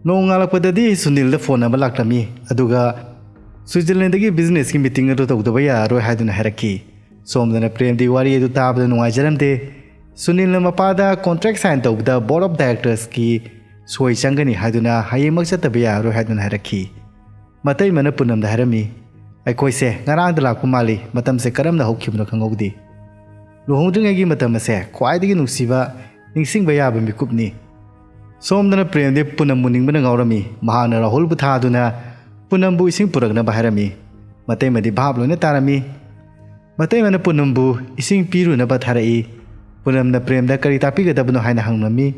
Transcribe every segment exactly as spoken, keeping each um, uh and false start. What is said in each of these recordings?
ꯅꯣꯡꯉꯥꯜꯂꯛꯄꯗꯗꯤ ꯁꯨꯅꯤꯜꯗ phone ꯑꯃ ꯂꯥꯛꯂꯝꯃꯤ, ꯑꯗꯨꯒ ꯁ꯭ꯋꯤꯖꯔꯂꯦꯟꯗꯒꯤ ꯕꯤꯖꯤꯅꯦꯁꯀꯤ ꯃꯤꯇꯤꯡ ꯑꯗꯨ ꯇꯧꯗꯕ ꯌꯥꯔꯔꯣꯏ ꯍꯥꯏꯗꯨꯅ ꯍꯥꯏꯔꯛꯈꯤ꯫ ꯁꯣꯝꯗꯅ ꯄ꯭ꯔꯦꯝꯗꯤ ꯋꯥꯔꯤ ꯑꯗꯨ ꯇꯥꯕꯗ ꯅꯨꯡꯉꯥꯏꯖꯔꯝꯗꯦ꯫ ꯁꯨꯅꯤꯜꯅ ꯃꯄꯥꯗ ꯀꯣꯟꯇ꯭ꯔꯦꯛ ꯁꯥꯏꯟ ꯇꯧꯕꯗ ꯕꯣꯔꯗ ꯑꯣꯐ ꯗꯥꯏꯔꯦꯛꯇꯔꯁꯀꯤ ꯁꯣꯏ ꯆꯪꯒꯅꯤ ꯍꯥꯏꯗꯨꯅ ꯍꯌꯦꯡꯃꯛ ꯆꯠꯇꯕ ꯌꯥꯔꯔꯣꯏ ꯍꯥꯏꯗꯨꯅ ꯍꯥꯏꯔꯛꯈꯤ꯫ ꯃꯇꯩꯃꯅ ꯄꯨꯅꯝꯗ ꯍꯥꯏꯔꯝꯃꯤ, "ꯑꯩꯈꯣꯏꯁꯦ ꯉꯔꯥꯡꯗ ꯂꯥꯛꯄ ꯃꯥꯜꯂꯤ, ꯃꯇꯝꯁꯦ ꯀꯔꯝꯅ ꯍꯧꯈꯤꯕꯅꯣ ꯈꯪꯍꯧꯗꯦ꯫ ꯂꯨꯍꯣꯡꯗ꯭ꯔꯤꯉꯩꯒꯤ ꯃꯇꯝ ꯑꯁꯦ ꯈ꯭ꯋꯥꯏꯗꯒꯤ ꯅꯨꯡꯁꯤꯕ, ꯅꯤꯡꯁꯤꯡꯕ ꯌꯥꯕ ꯃꯤꯀꯨꯞꯅꯤ"꯫ ꯁꯣꯝꯗꯅ ꯄ꯭ꯔꯦꯝꯗꯤ ꯄꯨꯅꯝ ꯎꯅꯤꯡꯕꯅ ꯉꯥꯎꯔꯝꯃꯤ꯫ ꯃꯍꯥꯛꯅ ꯔꯥꯍꯨꯜꯕꯨ ꯊꯥꯗꯨꯅ ꯄꯨꯅꯝꯕꯨ ꯏꯁꯤꯡ ꯄꯨꯔꯛꯅꯕ ꯍꯥꯏꯔꯝꯃꯤ꯫ ꯃꯇꯩꯃꯗꯤ ꯚꯥꯞ ꯂꯣꯏꯅ ꯇꯥꯔꯝꯃꯤ꯫ ꯃꯇꯩꯃꯅ ꯄꯨꯅꯝꯕꯨ ꯏꯁꯤꯡ ꯄꯤꯔꯨꯅꯕ ꯊꯥꯔꯛꯏ꯫ ꯄꯨꯅꯝꯅ ꯄ꯭ꯔꯦꯝꯗ ꯀꯔꯤ ꯇꯥꯛꯄꯤꯒꯗꯕꯅꯣ ꯍꯥꯏꯅ ꯍꯪꯂꯝꯃꯤ꯫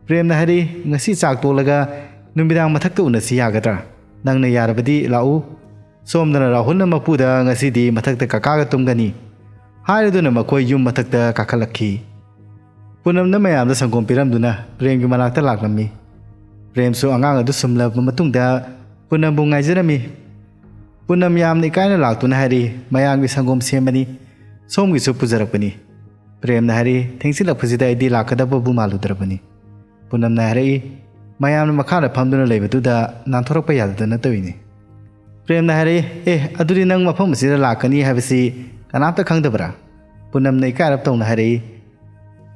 ꯄ꯭ꯔꯦꯝꯅ ꯍꯥꯏꯔꯛꯏ, "ꯉꯁꯤ ꯆꯥꯛ ꯇꯣꯛꯂꯒ ꯅꯨꯃꯤꯗꯥꯡ ꯃꯊꯛꯇ ꯎꯅꯁꯤ ꯌꯥꯒꯗ꯭ꯔꯥ? ꯅꯪꯅ ꯌꯥꯔꯕꯗꯤ ꯂꯥꯛꯎ"꯫ ꯁꯣꯝꯗꯅ ꯔꯥꯍꯨꯜꯅ ꯃꯄꯨꯗ, "ꯉꯁꯤꯗꯤ ꯃꯊꯛꯇ ꯀꯀꯥꯒ ꯇꯨꯝꯒꯅꯤ" ꯍꯥꯏꯔꯗꯨꯅ ꯃꯈꯣꯏ ꯌꯨꯝ ꯃꯊꯛꯇ ꯀꯥꯈꯠꯂꯛꯈꯤ꯫ ꯄꯨꯅꯝꯅ ꯃꯌꯥꯝꯗ ꯁꯪꯒꯣꯝ ꯄꯤꯔꯝꯗꯨꯅ ꯄ꯭ꯔꯦꯝꯒꯤ ꯃꯅꯥꯛꯇ ꯂꯥꯛꯂꯝꯃꯤ꯫ ꯄ꯭ꯔꯦꯝꯁꯨ ꯑꯉꯥꯡ ꯑꯗꯨ ꯁꯨꯝꯂꯕ ꯃꯇꯨꯡꯗ ꯄꯨꯅꯝꯕꯨ ꯉꯥꯏꯖꯔꯝꯃꯤ꯫ ꯄꯨꯅꯝ ꯌꯥꯝꯅ ꯏꯀꯥꯏꯅ ꯂꯥꯛꯇꯨꯅ ꯍꯥꯏꯔꯤ, "ꯃꯌꯥꯝꯒꯤ ꯁꯪꯒꯣꯝ ꯁꯦꯝꯕꯅꯤ, ꯁꯣꯝꯒꯤꯁꯨ ꯄꯨꯖꯔꯛꯄꯅꯤ"꯫ ꯄ꯭ꯔꯦꯝꯅ ꯍꯥꯏꯔꯤ, "ꯊꯦꯡꯖꯤꯜꯂꯛꯄꯁꯤꯗ ꯑꯩꯗꯤ ꯂꯥꯛꯀꯗꯕꯕꯨ ꯃꯥꯜꯂꯨꯗ꯭ꯔꯕꯅꯤ"꯫ ꯄꯨꯅꯝꯅ ꯍꯥꯏꯔꯛꯏ, "ꯃꯌꯥꯝꯅ ꯃꯈꯥꯗ ꯐꯝꯗꯨꯅ ꯂꯩꯕꯗꯨꯗ ꯅꯥꯟꯊꯣꯔꯛꯄ ꯌꯥꯗꯗꯅ ꯇꯧꯏꯅꯤ"꯫ ꯄ꯭ꯔꯦꯝꯅ ꯍꯥꯏꯔꯛꯏ, "ꯑꯦ, ꯑꯗꯨꯗꯤ ꯅꯪ ꯃꯐꯝ ꯑꯁꯤꯗ ꯂꯥꯛꯀꯅꯤ ꯍꯥꯏꯕꯁꯤ ꯀꯅꯥꯝꯇ ꯈꯪꯗꯕ꯭ꯔꯥ?" ꯄꯨꯅꯝꯅ ꯏꯀꯥꯏꯔꯞ ꯇꯧꯅ ꯍꯥꯏꯔꯛꯏ,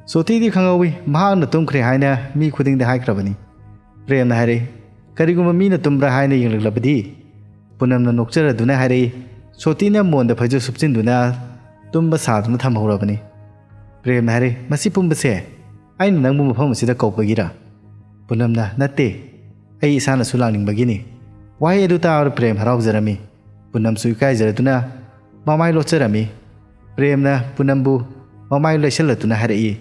"ꯁꯣꯇꯤꯗꯤ ꯈꯪꯍꯧꯏ, ꯃꯍꯥꯛꯅ ꯇꯨꯝꯈ꯭ꯔꯦ ꯍꯥꯏꯅ ꯃꯤ ꯈꯨꯗꯤꯡꯗ ꯍꯥꯏꯈ꯭ꯔꯕꯅꯤ"꯫ ꯄ꯭ꯔꯦꯝꯅ ꯍꯥꯏꯔꯛꯏ, "ꯀꯔꯤꯒꯨꯝꯕ ꯃꯤꯅ ꯇꯨꯝꯕ꯭ꯔꯥ ꯍꯥꯏꯅ ꯌꯦꯡꯂꯛꯂꯕꯗꯤ?" ꯄꯨꯅꯝꯅ ꯅꯣꯛꯆꯔꯗꯨꯅ ꯍꯥꯏꯔꯛꯏ, "ꯁꯣꯇꯤꯅ ꯃꯣꯟꯗ ꯐꯩꯖꯨꯞ ꯁꯨꯞꯆꯤꯟꯗꯨꯅ ꯇꯨꯝꯕ ꯁꯥꯗꯨꯅ ꯊꯝꯍꯧꯔꯕꯅꯤ"꯫ ꯄ꯭ꯔꯦꯝꯅ ꯍꯥꯏꯔꯛꯏ, "ꯃꯁꯤ ꯄꯨꯝꯕꯁꯦ ꯑꯩꯅ ꯅꯪꯕꯨ ꯃꯐꯝ ꯑꯁꯤꯗ ꯀꯧꯕꯒꯤꯔꯥ?" ꯄꯨꯅꯝꯅ, "ꯅꯠꯇꯦ, ꯑꯩ ꯏꯁꯥꯅꯁꯨ ꯂꯥꯛꯅꯤꯡꯕꯒꯤꯅꯤ"꯫ ꯋꯥꯍꯩ ꯑꯗꯨ ꯇꯥꯕꯗ ꯄ꯭ꯔꯦꯝ ꯍꯔꯥꯎꯖꯔꯝꯃꯤ꯫ ꯄꯨꯅꯝꯁꯨ ꯏꯀꯥꯏꯖꯔꯗꯨꯅ ꯃꯃꯥꯏ ꯂꯣꯠꯆꯔꯝꯃꯤ꯫ ꯄ꯭ꯔꯦꯝꯅ ꯄꯨꯅꯝꯕꯨ ꯃꯃꯥꯏ ꯂꯩꯁꯜꯂꯗꯨꯅ ꯍꯥꯏꯔꯛꯏ,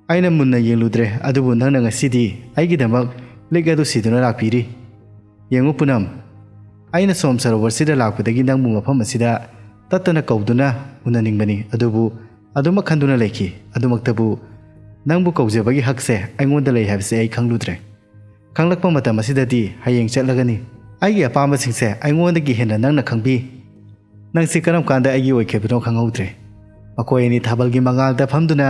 "ꯑꯩꯅ ꯃꯨꯟꯅ ꯌꯦꯡꯂꯨꯗ꯭ꯔꯦ, ꯑꯗꯨꯕꯨ ꯅꯪꯅ ꯉꯁꯤꯗꯤ ꯑꯩꯒꯤꯗꯃꯛ ꯂꯤꯛ ꯑꯗꯨ ꯁꯤꯗꯨꯅ ꯂꯥꯛꯄꯤꯔꯤ꯫ ꯌꯦꯡꯉꯨ ꯄꯨꯅꯝ, ꯑꯩꯅ ꯁꯣꯝ ꯁꯔꯣꯕꯔꯁꯤꯗ ꯂꯥꯛꯄꯗꯒꯤ ꯅꯪꯕꯨ ꯃꯐꯝ ꯑꯁꯤꯗ ꯇꯠꯇꯅ ꯀꯧꯗꯨꯅ ꯎꯅꯅꯤꯡꯕꯅꯤ, ꯑꯗꯨꯕꯨ ꯑꯗꯨꯃꯛ ꯈꯟꯗꯨꯅ ꯂꯩꯈꯤ꯫ ꯑꯗꯨꯃꯛꯇꯕꯨ ꯅꯪꯕꯨ ꯀꯧꯖꯕꯒꯤ ꯍꯛꯁꯦ ꯑꯩꯉꯣꯟꯗ ꯂꯩ ꯍꯥꯏꯕꯁꯦ ꯑꯩ ꯈꯪꯂꯨꯗ꯭ꯔꯦ꯫ ꯈꯪꯂꯛꯄ ꯃꯇꯝ ꯑꯁꯤꯗꯗꯤ ꯍꯌꯦꯡ ꯆꯠꯂꯒꯅꯤ꯫ ꯑꯩꯒꯤ ꯑꯄꯥꯝꯕꯁꯤꯡꯁꯦ ꯑꯩꯉꯣꯟꯗꯒꯤ ꯍꯦꯟꯅ ꯅꯪꯅ ꯈꯪꯕꯤ꯫ ꯅꯪꯁꯤ ꯀꯔꯝ ꯀꯥꯟꯗ ꯑꯩꯒꯤ ꯑꯣꯏꯈꯤꯕꯅꯣ ꯈꯪꯍꯧꯗ꯭ꯔꯦ"꯫ ꯃꯈꯣꯏ ꯑꯅꯤ ꯊꯥꯕꯜꯒꯤ ꯃꯉꯥꯜꯗ ꯐꯝꯗꯨꯅ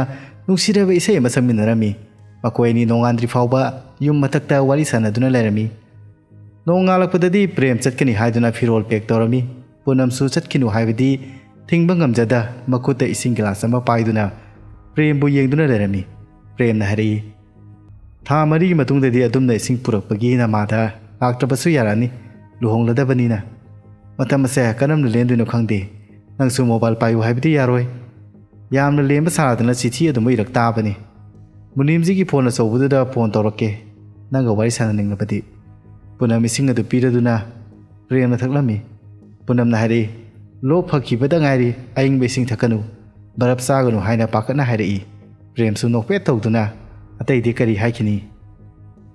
ꯅꯨꯡꯁꯤꯔꯕ ꯏꯁꯩ ꯑꯃ ꯁꯛꯃꯤꯟꯅꯔꯝꯃꯤ꯫ ꯃꯈꯣꯏ ꯑꯅꯤ ꯅꯣꯡꯉꯥꯟꯗ꯭ꯔꯤ ꯐꯥꯎꯕ ꯌꯨꯝ ꯃꯊꯛꯇ ꯋꯥꯔꯤ ꯁꯥꯟꯅꯗꯨꯅ ꯂꯩꯔꯝꯃꯤ꯫ ꯅꯣꯡꯉꯥꯜꯂꯛꯄꯗꯗꯤ ꯄ꯭ꯔꯦꯝ ꯆꯠꯀꯅꯤ ꯍꯥꯏꯗꯨꯅ ꯐꯤꯔꯣꯜ ꯄꯦꯛ ꯇꯧꯔꯝꯃꯤ꯫ ꯄꯨꯅꯝꯁꯨ ꯆꯠꯈꯤꯅꯨ ꯍꯥꯏꯕꯗꯤ ꯊꯤꯡꯕ ꯉꯝꯖꯗ ꯃꯈꯨꯠꯇ ꯏꯁꯤꯡ ꯒꯤꯂꯥꯁ ꯑꯃ ꯄꯥꯏꯗꯨꯅ ꯄ꯭ꯔꯦꯝꯕꯨ ꯌꯦꯡꯗꯨꯅ ꯂꯩꯔꯝꯃꯤ꯫ ꯄ꯭ꯔꯦꯝꯅ ꯍꯥꯏꯔꯛꯏ, "ꯊꯥ ꯃꯔꯤꯒꯤ ꯃꯇꯨꯡꯗꯗꯤ ꯑꯗꯨꯝꯅ ꯏꯁꯤꯡ ꯄꯨꯔꯛꯄꯒꯤ ꯅꯃꯥꯗ ꯂꯥꯛꯇꯕꯁꯨ ꯌꯥꯔꯛꯑꯅꯤ, ꯂꯨꯍꯣꯡꯂꯗꯕꯅꯤꯅ꯫ ꯃꯇꯝ ꯑꯁꯦ ꯀꯔꯝꯅ ꯂꯦꯟꯗꯣꯏꯅꯣ ꯈꯪꯗꯦ꯫ ꯅꯪꯁꯨ ꯃꯣꯕꯥꯏꯜ ꯄꯥꯏꯌꯨ ꯍꯥꯏꯕꯗꯤ ꯌꯥꯔꯣꯏ꯫ ꯌꯥꯝꯅ ꯂꯦꯝꯕ ꯁꯥꯗꯅ ꯆꯤꯊꯤ ꯑꯗꯨꯝ ꯏꯔꯛ ꯇꯥꯕꯅꯤ꯫ ꯃꯨꯅꯤꯝꯖꯤꯒꯤ ꯐꯣꯟ ꯑꯆꯧꯕꯗꯨꯗ ꯐꯣꯟ ꯇꯧꯔꯛꯀꯦ, ꯅꯪꯒ ꯋꯥꯔꯤ ꯁꯥꯟꯅꯅꯤꯡꯂꯕꯗꯤ꯫" ꯄꯨꯅꯝ ꯏꯁꯤꯡ ꯑꯗꯨ ꯄꯤꯔꯗꯨꯅ ꯄ꯭ꯔꯦꯝꯅ ꯊꯛꯂꯝꯃꯤ꯫ ꯄꯨꯅꯝꯅ ꯍꯥꯏꯔꯛꯏ, "ꯂꯣꯛ ꯐꯈꯤꯕꯗ ꯉꯥꯏꯔꯤ, ꯑꯏꯪꯕ ꯏꯁꯤꯡ ꯊꯛꯀꯅꯨ, ꯕꯔꯞ ꯆꯥꯒꯅꯨ" ꯍꯥꯏꯅ ꯄꯥꯈꯠꯅ ꯍꯥꯏꯔꯛꯏ꯫ ꯄ꯭ꯔꯦꯝꯁꯨ ꯅꯣꯛꯐꯦꯠ ꯇꯧꯗꯨꯅ ꯑꯇꯩꯗꯤ ꯀꯔꯤ ꯍꯥꯏꯈꯤꯅꯤ?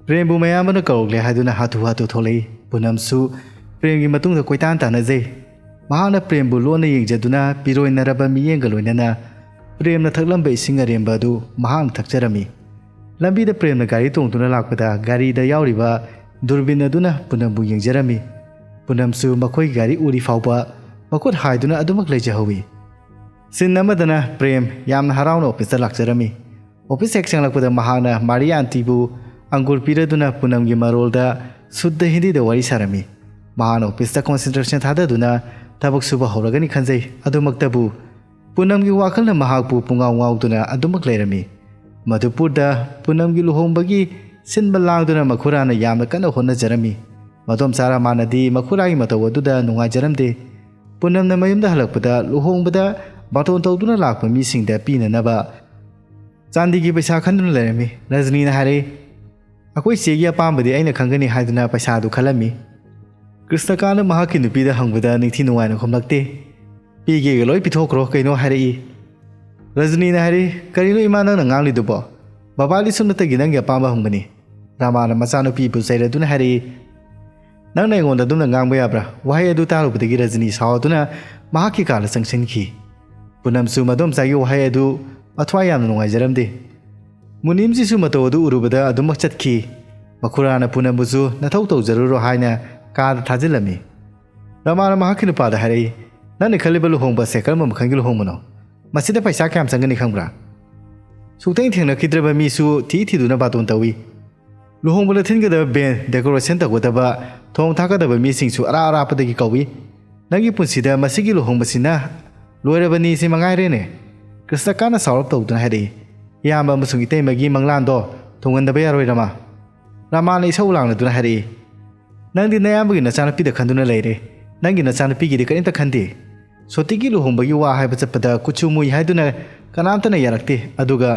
ꯄ꯭ꯔꯦꯝꯕꯨ ꯃꯌꯥꯝꯕꯅ ꯀꯧꯔꯛꯂꯦ ꯍꯥꯏꯗꯨꯅ ꯍꯥꯊꯨ ꯍꯥꯊꯨ ꯊꯣꯛꯂꯛꯏ꯫ ꯄꯨꯅꯝꯁꯨ ꯄ꯭ꯔꯦꯝꯒꯤ ꯃꯇꯨꯡꯗ ꯀꯣꯏꯇꯥꯟ ꯇꯥꯟꯅꯖꯩ꯫ ꯃꯍꯥꯛꯅ ꯄ꯭ꯔꯦꯝꯕꯨ ꯂꯣꯟꯅ ꯌꯦꯡꯖꯗꯨꯅ ꯄꯤꯔꯣꯏꯅꯔꯕ ꯃꯤꯠꯌꯦꯡꯒ ꯂꯣꯏꯅꯅ ꯄ꯭ꯔꯦꯝꯅ ꯊꯛꯂꯝꯕ ꯏꯁꯤꯡ ꯑꯔꯦꯝꯕ ꯑꯗꯨ ꯃꯍꯥꯛꯅ ꯊꯛꯆꯔꯝꯃꯤ꯫ ꯂꯝꯕꯤꯗ ꯄ꯭ꯔꯦꯝꯅ ꯒꯥꯔꯤ ꯇꯣꯡꯗꯨꯅ ꯂꯥꯛꯄꯗ ꯒꯥꯔꯤꯗ ꯌꯥꯎꯔꯤꯕ ꯗꯨꯔꯕꯤꯟ ꯑꯗꯨꯅ ꯄꯨꯅꯝꯕꯨ ꯌꯦꯡꯖꯔꯝꯃꯤ꯫ ꯄꯨꯅꯝꯁꯨ ꯃꯈꯣꯏꯒꯤ ꯒꯥꯔꯤ ꯎꯔꯤ ꯐꯥꯎꯕ ꯃꯈꯨꯠ ꯍꯥꯏꯗꯨꯅ ꯑꯗꯨꯃꯛ ꯂꯩꯖꯍꯧꯏ꯫ ꯁꯤꯟ ꯑꯃꯗꯅ ꯄ꯭ꯔꯦꯝ ꯌꯥꯝꯅ ꯍꯔꯥꯎꯅ ꯑꯣꯐꯤꯁꯇ ꯂꯥꯛꯆꯔꯝꯃꯤ꯫ ꯑꯣꯐꯤꯁ ꯍꯦꯛ ꯆꯪꯂꯛꯄꯗ ꯃꯍꯥꯛꯅ ꯃꯥꯔꯤꯌꯥ ꯑꯟꯇꯤꯕꯨ ꯑꯪꯒꯨꯔ ꯄꯤꯔꯗꯨꯅ ꯄꯨꯅꯝꯒꯤ ꯃꯔꯣꯜꯗ ꯁꯨꯗ꯭ꯙ ꯍꯤꯟꯗꯤꯗ ꯋꯥꯔꯤ ꯁꯥꯔꯝꯃꯤ꯫ ꯃꯍꯥꯛꯅ ꯑꯣꯐꯤꯁꯇ ꯀꯣꯟꯁꯦꯟꯇ꯭ꯔꯦꯁꯟ ꯊꯥꯗꯗꯨꯅ ꯊꯕꯛ ꯁꯨꯕ ꯍꯧꯔꯒꯅꯤ ꯈꯟꯖꯩ꯫ ꯑꯗꯨꯃꯛꯇꯕꯨ ꯄꯨꯅꯝꯒꯤ ꯋꯥꯈꯜꯅ ꯃꯍꯥꯛꯄꯨ ꯄꯨꯡꯉꯥꯎ ꯉꯥꯎꯗꯨꯅ ꯑꯗꯨꯃꯛ ꯂꯩꯔꯝꯃꯤ꯫ ꯃꯗꯨꯄꯨꯔꯗ ꯄꯨꯅꯝꯒꯤ ꯂꯨꯍꯣꯡꯕꯒꯤ ꯁꯤꯟꯕ ꯂꯥꯡꯗꯨꯅ ꯃꯈꯨꯔꯥꯅ ꯌꯥꯝꯅ ꯀꯟꯅ ꯍꯣꯠꯅꯖꯔꯝꯃꯤ꯫ ꯃꯗꯣꯝꯆꯥ ꯔꯃꯥꯅꯗꯤ ꯃꯈꯨꯔꯥꯒꯤ ꯃꯇꯧ ꯑꯗꯨꯗ ꯅꯨꯡꯉꯥꯏꯖꯔꯝꯗꯦ꯫ ꯄꯨꯅꯝꯅ ꯃꯌꯨꯝꯗ ꯍꯜꯂꯛꯄꯗ ꯂꯨꯍꯣꯡꯕꯗ ꯕꯥꯇꯣꯟ ꯇꯧꯗꯨꯅ ꯂꯥꯛꯄ ꯃꯤꯁꯤꯡꯗ ꯄꯤꯅꯅꯕ ꯆꯥꯟꯗꯤꯒꯤ ꯄꯩꯁꯥ ꯈꯟꯗꯨꯅ ꯂꯩꯔꯝꯃꯤ꯫ ꯔꯖꯅꯤꯅ ꯍꯥꯏꯔꯛꯏ, "ꯑꯩꯈꯣꯏ ꯆꯦꯒꯤ ꯑꯄꯥꯝꯕꯗꯤ ꯑꯩꯅ ꯈꯪꯒꯅꯤ" ꯍꯥꯏꯗꯨꯅ ꯄꯩꯁꯥꯗꯨ ꯈꯜꯂꯝꯃꯤ꯫ ꯀ꯭ꯔꯤꯁꯅꯀꯥꯟꯇ ꯃꯍꯥꯛꯀꯤ ꯅꯨꯄꯤꯗ ꯍꯪꯕꯗ ꯅꯤꯡꯊꯤ ꯅꯨꯡꯉꯥꯏꯅ ꯈꯨꯝꯂꯛꯇꯦ꯫ "ꯄꯤꯒꯦꯒ ꯂꯣꯏ ꯄꯤꯊꯣꯛꯈ꯭ꯔꯣ ꯀꯩꯅꯣ" ꯍꯥꯏꯔꯛꯏ꯫ ꯔꯖꯅꯤꯅ ꯍꯥꯏꯔꯛꯏ, "ꯀꯔꯤꯅꯣ ꯏꯃꯥ ꯅꯪꯅ ꯉꯥꯡꯂꯤꯗꯨꯕꯣ? ꯕꯕꯥꯗꯤ ꯁꯨꯞꯅꯇꯒꯤ ꯅꯪꯒꯤ ꯑꯄꯥꯝꯕ ꯍꯪꯕꯅꯤ꯫" ꯔꯃꯥꯅ ꯃꯆꯥꯅꯨꯄꯤꯕꯨ ꯆꯩꯔꯗꯨꯅ ꯍꯥꯏꯔꯛꯏ, "ꯅꯪꯅ ꯑꯩꯉꯣꯟꯗ ꯑꯗꯨꯝꯅ ꯉꯥꯡꯕ ꯌꯥꯕ꯭ꯔꯥ?" ꯋꯥꯍꯩ ꯑꯗꯨ ꯇꯥꯔꯨꯕꯗꯒꯤ ꯔꯖꯅꯤ ꯁꯥꯎꯗꯨꯅ ꯃꯍꯥꯛꯀꯤ ꯀꯥꯗ ꯆꯪꯁꯤꯟꯈꯤ꯫ ꯄꯨꯅꯝꯁꯨ ꯃꯗꯣꯝꯆꯥꯒꯤ ꯋꯥꯍꯩ ꯑꯗꯨ ꯃꯊ꯭ꯋꯥꯏ ꯌꯥꯝꯅ ꯅꯨꯡꯉꯥꯏꯖꯔꯝꯗꯦ꯫ ꯃꯨꯅꯤꯝꯖꯤꯁꯨ ꯃꯇꯧ ꯑꯗꯨ ꯎꯔꯨꯕꯗ ꯑꯗꯨꯃꯛ ꯆꯠꯈꯤ꯫ ꯃꯈꯨꯔꯥꯅ ꯄꯨꯅꯝꯕꯨꯁꯨ ꯅꯊꯧ ꯇꯧꯖꯔꯨꯔꯣ ꯍꯥꯏꯅ ꯀꯥꯗ ꯊꯥꯖꯤꯜꯂꯝꯃꯤ꯫ ꯔꯃꯥꯅ ꯃꯍꯥꯛꯀꯤ ꯅꯨꯄꯥꯗ ꯍꯥꯏꯔꯛꯏ, "ꯅꯪꯅ ꯈꯜꯂꯤꯕ ꯂꯨꯍꯣꯡꯕ ꯑꯁꯦ ꯀꯔꯝꯕ ꯃꯈꯜꯒꯤ ꯂꯨꯍꯣꯡꯕꯅꯣ? ꯃꯁꯤꯗ ꯄꯩꯁꯥ ꯀꯌꯥꯝ ꯆꯪꯒꯅꯤ ꯈꯪꯕ꯭ꯔꯥ?" ꯁꯨꯛꯊꯦꯡ ꯊꯦꯡꯅꯈꯤꯗ꯭ꯔꯕ ꯃꯤꯁꯨ ꯊꯤ ꯊꯤꯗꯨꯅ ꯕꯥꯇꯣꯟ ꯇꯧꯏ꯫ ꯂꯨꯍꯣꯡꯕꯗ ꯊꯤꯟꯒꯗꯕ ꯕꯦꯟ, ꯗꯦꯀꯣꯔꯦꯁꯟ ꯇꯧꯒꯗꯕ, ꯊꯣꯡ ꯊꯥꯛꯀꯗꯕ ꯃꯤꯁꯤꯡꯁꯨ ꯑꯔꯥꯞ ꯑꯔꯥꯞꯄꯗꯒꯤ ꯀꯧꯏ꯫ ꯅꯪꯒꯤ ꯄꯨꯟꯁꯤꯗ ꯃꯁꯤꯒꯤ ꯂꯨꯍꯣꯡꯕꯁꯤꯅ ꯂꯣꯏꯔꯕꯅꯤ ꯁꯤ ꯃꯉꯥꯏꯔꯦꯅꯦ꯫ ꯀ꯭ꯔꯤꯁꯅꯀꯥꯟꯅ ꯁꯥꯎꯔꯞ ꯇꯧꯗꯨꯅ ꯍꯥꯏꯔꯛꯏ꯫ ꯏꯌꯥꯝꯕ ꯑꯃꯁꯨꯡ ꯏꯇꯩꯃꯒꯤ ꯃꯪꯂꯥꯟꯗꯣ ꯊꯨꯡꯍꯟꯗꯕ ꯌꯥꯔꯣꯏ ꯔꯃꯥ꯫ ꯔꯃꯥꯅ ꯏꯁꯧ ꯂꯥꯡꯂꯗꯨꯅ ꯍꯥꯏꯔꯛꯏ꯫ ꯅꯪꯗꯤ ꯅꯌꯥꯝꯕꯒꯤ ꯅꯆꯥꯅꯨꯄꯤꯗ ꯈꯟꯗꯨꯅ ꯂꯩꯔꯦ꯫ ꯅꯪꯒꯤ ꯅꯆꯥꯅꯨꯄꯤꯒꯤꯗꯤ ꯀꯔꯤꯝꯇ ꯈꯟꯗꯦ꯫ ꯁꯣꯇꯤꯒꯤ ꯂꯨꯍꯣꯡꯕꯒꯤ ꯋꯥ ꯍꯥꯏꯕ ꯆꯠꯄꯗ ꯀꯨꯆꯨ ꯃꯨꯏ ꯍꯥꯏꯗꯨꯅ ꯀꯅꯥꯝꯇꯅ ꯌꯥꯔꯛꯇꯦ꯫ ꯑꯗꯨꯒ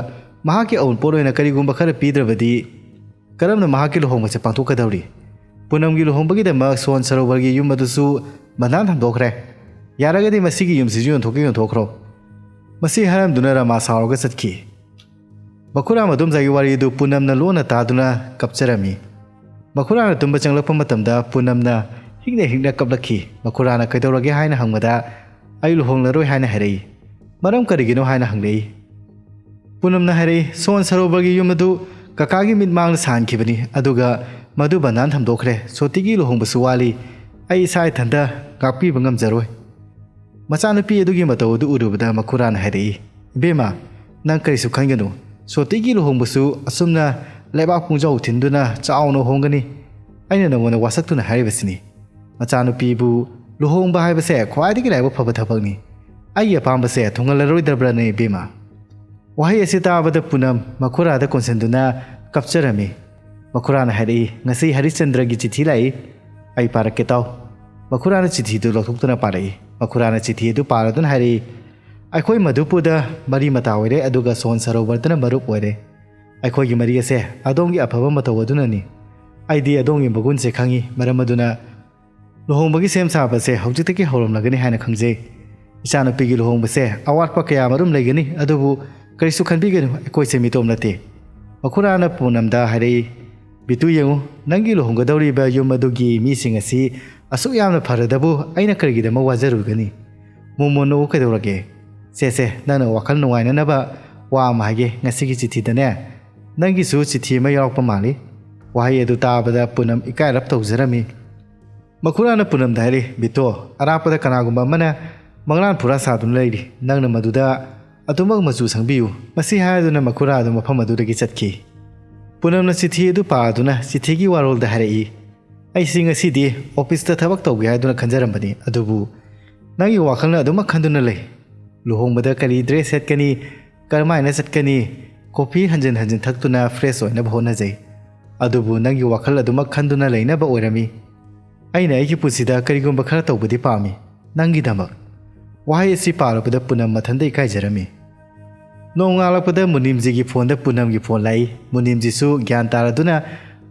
ꯃꯍꯥꯛꯀꯤ ꯑꯎꯟꯄꯣꯠ ꯑꯣꯏꯅ ꯀꯔꯤꯒꯨꯝꯕ ꯈꯔ ꯄꯤꯗ꯭ꯔꯕꯗꯤ ꯀꯔꯝꯅ ꯃꯍꯥꯛꯀꯤ ꯂꯨꯍꯣꯡꯕꯁꯦ ꯄꯥꯡꯊꯣꯛꯀꯗꯧꯔꯤ? ꯄꯨꯅꯝꯒꯤ ꯂꯨꯍꯣꯡꯕꯒꯤꯗꯃꯛ ꯁꯣꯟ ꯁꯔꯣꯕꯔꯒꯤ ꯌꯨꯝ ꯑꯗꯨꯁꯨ ꯕꯟꯙꯥꯟ ꯊꯝꯗꯣꯛꯈ꯭ꯔꯦ꯫ ꯌꯥꯔꯒꯗꯤ ꯃꯁꯤꯒꯤ ꯌꯨꯝꯁꯤꯁꯨ ꯌꯣꯟꯊꯣꯛꯀꯦ ꯌꯣꯟꯊꯣꯛꯈ꯭ꯔꯣ꯫ ꯃꯁꯤ ꯍꯥꯏꯔꯝꯗꯨꯅ ꯔꯃꯥ ꯁꯥꯎꯔꯒ ꯆꯠꯈꯤ꯫ ꯃꯈꯨꯔꯥ ꯃꯗꯣꯝꯆꯥꯒꯤ ꯋꯥꯔꯤ ꯑꯗꯨ ꯄꯨꯅꯝꯅ ꯂꯣꯟꯅ ꯇꯥꯗꯨꯅ ꯀꯞꯆꯔꯝꯃꯤ꯫ ꯃꯈꯨꯔꯥꯅ ꯇꯨꯝꯕ ꯆꯪꯂꯛꯄ ꯃꯇꯝꯗ ꯄꯨꯅꯝꯅ ꯍꯤꯛꯅ ꯍꯤꯛꯅ ꯀꯞꯂꯛꯈꯤ꯫ ꯃꯈꯨꯔꯥꯅ "ꯀꯩꯗꯧꯔꯒꯦ?" ꯍꯥꯏꯅ ꯍꯪꯕꯗ, "ꯑꯩ ꯂꯨꯍꯣꯡꯂꯔꯣꯏ" ꯍꯥꯏꯅ ꯍꯥꯏꯔꯛꯏ꯫ "ꯃꯔꯝ ꯀꯔꯤꯒꯤꯅꯣ?" ꯍꯥꯏꯅ ꯍꯪꯂꯛꯏ꯫ ꯄꯨꯅꯝꯅ ꯍꯥꯏꯔꯛꯏ, "ꯁꯣꯟ ꯁꯔꯣꯕꯔꯒꯤ ꯌꯨꯝ ꯑꯗꯨ ꯀꯀꯥꯒꯤ ꯃꯤꯠꯃꯥꯡꯗ ꯁꯥꯍꯟꯈꯤꯕꯅꯤ, ꯑꯗꯨꯒ ꯃꯗꯨ ꯕꯟꯙꯥꯟ ꯊꯝꯗꯣꯛꯈ꯭ꯔꯦ꯫ ꯁꯣꯇꯤꯒꯤ ꯂꯨꯍꯣꯡꯕꯁꯨ ꯋꯥꯠꯂꯤ꯫ ꯑꯩ ꯏꯁꯥ ꯏꯊꯟꯇ ꯉꯥꯛꯄꯤꯕ ꯉꯝꯖꯔꯣꯏ"꯫ ꯃꯆꯥꯅꯨꯄꯤ ꯑꯗꯨꯒꯤ ꯃꯇꯧ ꯑꯗꯨ ꯎꯔꯨꯕꯗ ꯃꯈꯨꯔꯥꯅ ꯍꯥꯏꯔꯛꯏ, "ꯏꯕꯦꯝꯃ, ꯅꯪ ꯀꯔꯤꯁꯨ ꯈꯟꯒꯅꯨ꯫ ꯁꯣꯇꯤꯒꯤ ꯂꯨꯍꯣꯡꯕꯁꯨ ꯑꯁꯨꯝꯅ ꯂꯩꯕꯥꯛ ꯄꯨꯡꯖꯥꯎ ꯊꯤꯟꯗꯨꯅ ꯆꯥꯎꯅ ꯍꯣꯡꯒꯅꯤ꯫ ꯑꯩꯅ ꯅꯉꯣꯟꯗ ꯋꯥꯁꯛꯇꯨꯅ ꯍꯥꯏꯔꯤꯕꯁꯤꯅꯤ꯫ ꯃꯆꯥꯅꯨꯄꯤꯕꯨ ꯂꯨꯍꯣꯡꯕ ꯍꯥꯏꯕꯁꯦ ꯈ꯭ꯋꯥꯏꯗꯒꯤ ꯂꯥꯏꯕꯛ ꯐꯕ ꯊꯕꯛꯅꯤ꯫ ꯑꯩꯒꯤ ꯑꯄꯥꯝꯕꯁꯦ ꯊꯨꯡꯍꯜꯂꯔꯣꯏꯗꯕ꯭ꯔꯅꯦ, ꯏꯕꯦꯝꯃ?" ꯋꯥꯍꯩ ꯑꯁꯤ ꯇꯥꯕꯗ ꯄꯨꯅꯝ ꯃꯈꯨꯔꯥꯗ ꯀꯣꯟꯁꯤꯟꯗꯨꯅ ꯀꯞꯆꯔꯝꯃꯤ꯫ ꯃꯈꯨꯔꯥꯅ ꯍꯥꯏꯔꯛꯏ, "ꯉꯁꯤ ꯍꯔꯤꯆꯟꯗ꯭ꯔꯒꯤ ꯆꯤꯊꯤ ꯂꯥꯛꯏ꯫ ꯑꯩ ꯄꯥꯔꯛꯀꯦ ꯇꯥꯎ"꯫ ꯃꯈꯨꯔꯥꯅ ꯆꯤꯊꯤꯗꯨ ꯂꯧꯊꯣꯛꯇꯨꯅ ꯄꯥꯔꯛꯏ꯫ ꯃꯈꯨꯔꯥꯅ ꯆꯤꯊꯤ ꯑꯗꯨ ꯄꯥꯔꯗꯨꯅ ꯍꯥꯏꯔꯛꯏ, "ꯑꯩꯈꯣꯏ ꯃꯙꯨꯄꯨꯔꯗ ꯃꯔꯤ ꯃꯇꯥ ꯑꯣꯏꯔꯦ, ꯑꯗꯨꯒ ꯁꯣꯟ ꯁꯔꯣꯕꯔꯗꯅ ꯃꯔꯨꯞ ꯑꯣꯏꯔꯦ꯫ ꯑꯩꯈꯣꯏꯒꯤ ꯃꯔꯤ ꯑꯁꯦ ꯑꯗꯣꯝꯒꯤ ꯑꯐꯕ ꯃꯇꯧ ꯑꯗꯨꯅꯅꯤ꯫ ꯑꯩꯗꯤ ꯑꯗꯣꯝꯒꯤ ꯃꯒꯨꯟꯁꯦ ꯈꯪꯏ, ꯃꯔꯝ ꯑꯗꯨꯅ ꯂꯨꯍꯣꯡꯕꯒꯤ ꯁꯦꯝ ꯁꯥꯕꯁꯦ ꯍꯧꯖꯤꯛꯇꯒꯤ ꯍꯧꯔꯝꯂꯒꯅꯤ ꯍꯥꯏꯅ ꯈꯪꯖꯩ꯫ ꯏꯆꯥꯅꯨꯄꯤꯒꯤ ꯂꯨꯍꯣꯡꯕꯁꯦ ꯑꯋꯥꯠꯄ ꯀꯌꯥ ꯃꯔꯨꯝ ꯂꯩꯒꯅꯤ, ꯑꯗꯨꯕꯨ ꯀꯔꯤꯁꯨ ꯈꯟꯕꯤꯒꯅꯨ, ꯑꯩꯈꯣꯏꯁꯦ ꯃꯤꯇꯣꯞ ꯅꯠꯇꯦ"꯫ ꯃꯈꯨꯔꯥꯅ ꯄꯨꯅꯝꯗ ꯍꯥꯏꯔꯛꯏ, "ꯕꯤꯇꯨ, ꯌꯦꯡꯉꯨ, ꯅꯪꯒꯤ ꯂꯨꯍꯣꯡꯒꯗꯧꯔꯤꯕ ꯌꯨꯝ ꯑꯗꯨꯒꯤ ꯃꯤꯁꯤꯡ ꯑꯁꯤ ꯑꯁꯨꯛ ꯌꯥꯝꯅ ꯐꯔꯗꯕꯨ ꯑꯩꯅ ꯀꯔꯤꯒꯤꯗꯃꯛ ꯋꯥꯖꯔꯨꯒꯅꯤ? ꯃꯣꯃꯣꯟ ꯅꯣꯛꯎ ꯀꯩꯗꯧꯔꯒꯦ? ꯁꯦ, ꯁꯦ, ꯅꯪꯅ ꯋꯥꯈꯜ ꯅꯨꯡꯉꯥꯏꯅꯅꯕ ꯋꯥ ꯑꯃ ꯍꯥꯏꯒꯦ, ꯉꯁꯤꯒꯤ ꯆꯤꯊꯤꯗꯅꯦ, ꯅꯪꯒꯤꯁꯨ ꯆꯤꯊꯤ ꯑꯃ ꯌꯥꯎꯔꯛꯄ ꯃꯥꯜꯂꯤ"꯫ ꯋꯥꯍꯩ ꯑꯗꯨ ꯇꯥꯕꯗ ꯄꯨꯅꯝ ꯏꯀꯥꯏꯔꯞ ꯇꯧꯖꯔꯝꯃꯤ꯫ ꯃꯈꯨꯔꯥꯅ ꯄꯨꯅꯝꯗ ꯍꯥꯏꯔꯛꯏ, "ꯕꯤꯇꯣ, ꯑꯔꯥꯞꯄꯗ ꯀꯅꯥꯒꯨꯝꯕ ꯑꯃꯅ ꯃꯪꯂꯥꯟ ꯐꯨꯔꯥ ꯁꯥꯗꯨꯅ ꯂꯩꯔꯤ꯫ ꯅꯪꯅ ꯃꯗꯨꯗ ꯑꯗꯨꯃꯛ ꯃꯆꯨ ꯁꯪꯕꯤꯌꯨ꯫ ꯃꯁꯤ ꯍꯥꯏꯗꯨꯅ ꯃꯈꯨꯔꯥ ꯑꯗꯨ ꯃꯐꯝ ꯑꯗꯨꯗꯒꯤ ꯆꯠꯈꯤ꯫ ꯄꯨꯅꯝꯅ ꯆꯤꯊꯤ ꯑꯗꯨ ꯄꯥꯗꯨꯅ ꯆꯤꯊꯤꯒꯤ ꯋꯥꯔꯣꯜꯗ ꯍꯥꯏꯔꯛꯏ, "ꯑꯩꯁꯤ ꯉꯁꯤꯗꯤ ꯑꯣꯐꯤꯁꯇ ꯊꯕꯛ ꯇꯧꯒꯦ ꯍꯥꯏꯗꯨꯅ ꯈꯟꯖꯔꯝꯕꯅꯤ, ꯑꯗꯨꯕꯨ ꯅꯪꯒꯤ ꯋꯥꯈꯜꯅ ꯑꯗꯨꯃꯛ ꯈꯟꯗꯨꯅ ꯂꯩ꯫ ꯂꯨꯍꯣꯡꯕꯗ ꯀꯔꯤ ꯗ꯭ꯔꯦꯁ ꯁꯦꯠꯀꯅꯤ, ꯀꯔꯝꯍꯥꯏꯅ ꯆꯠꯀꯅꯤ, ꯀꯣꯐꯤ ꯍꯟꯖꯤꯟ ꯍꯟꯖꯤꯟ ꯊꯛꯇꯨꯅ ꯐ꯭ꯔꯦꯁ ꯑꯣꯏꯅꯕ ꯍꯣꯠꯅꯖꯩ꯫ ꯑꯗꯨꯕꯨ ꯅꯪꯒꯤ ꯋꯥꯈꯜ ꯑꯗꯨꯃꯛ ꯈꯟꯗꯨꯅ ꯂꯩꯅꯕ ꯑꯣꯏꯔꯝꯃꯤ꯫ ꯑꯩꯅ ꯑꯩꯒꯤ ꯄꯨꯟꯁꯤꯗ ꯀꯔꯤꯒꯨꯝꯕ ꯈꯔ ꯇꯧꯕꯗꯤ ꯄꯥꯝꯃꯤ, ꯅꯪꯒꯤꯗꯃꯛ꯫" ꯋꯥꯍꯩ ꯑꯁꯤ ꯄꯥꯔꯨꯕꯗ ꯄꯨꯅꯝ ꯃꯊꯟꯇ ꯏꯀꯥꯏꯖꯔꯝꯃꯤ꯫ ꯅꯣꯡꯉꯥꯜꯂꯛꯄꯗ ꯃꯨꯅꯤꯝꯖꯤꯒꯤ ꯐꯣꯟꯗ ꯄꯨꯅꯝꯒꯤ ꯐꯣꯟ ꯂꯥꯛꯏ꯫ ꯃꯨꯅꯤꯝꯖꯤꯁꯨ ꯒ꯭ꯌꯥꯟ ꯇꯥꯔꯗꯨꯅ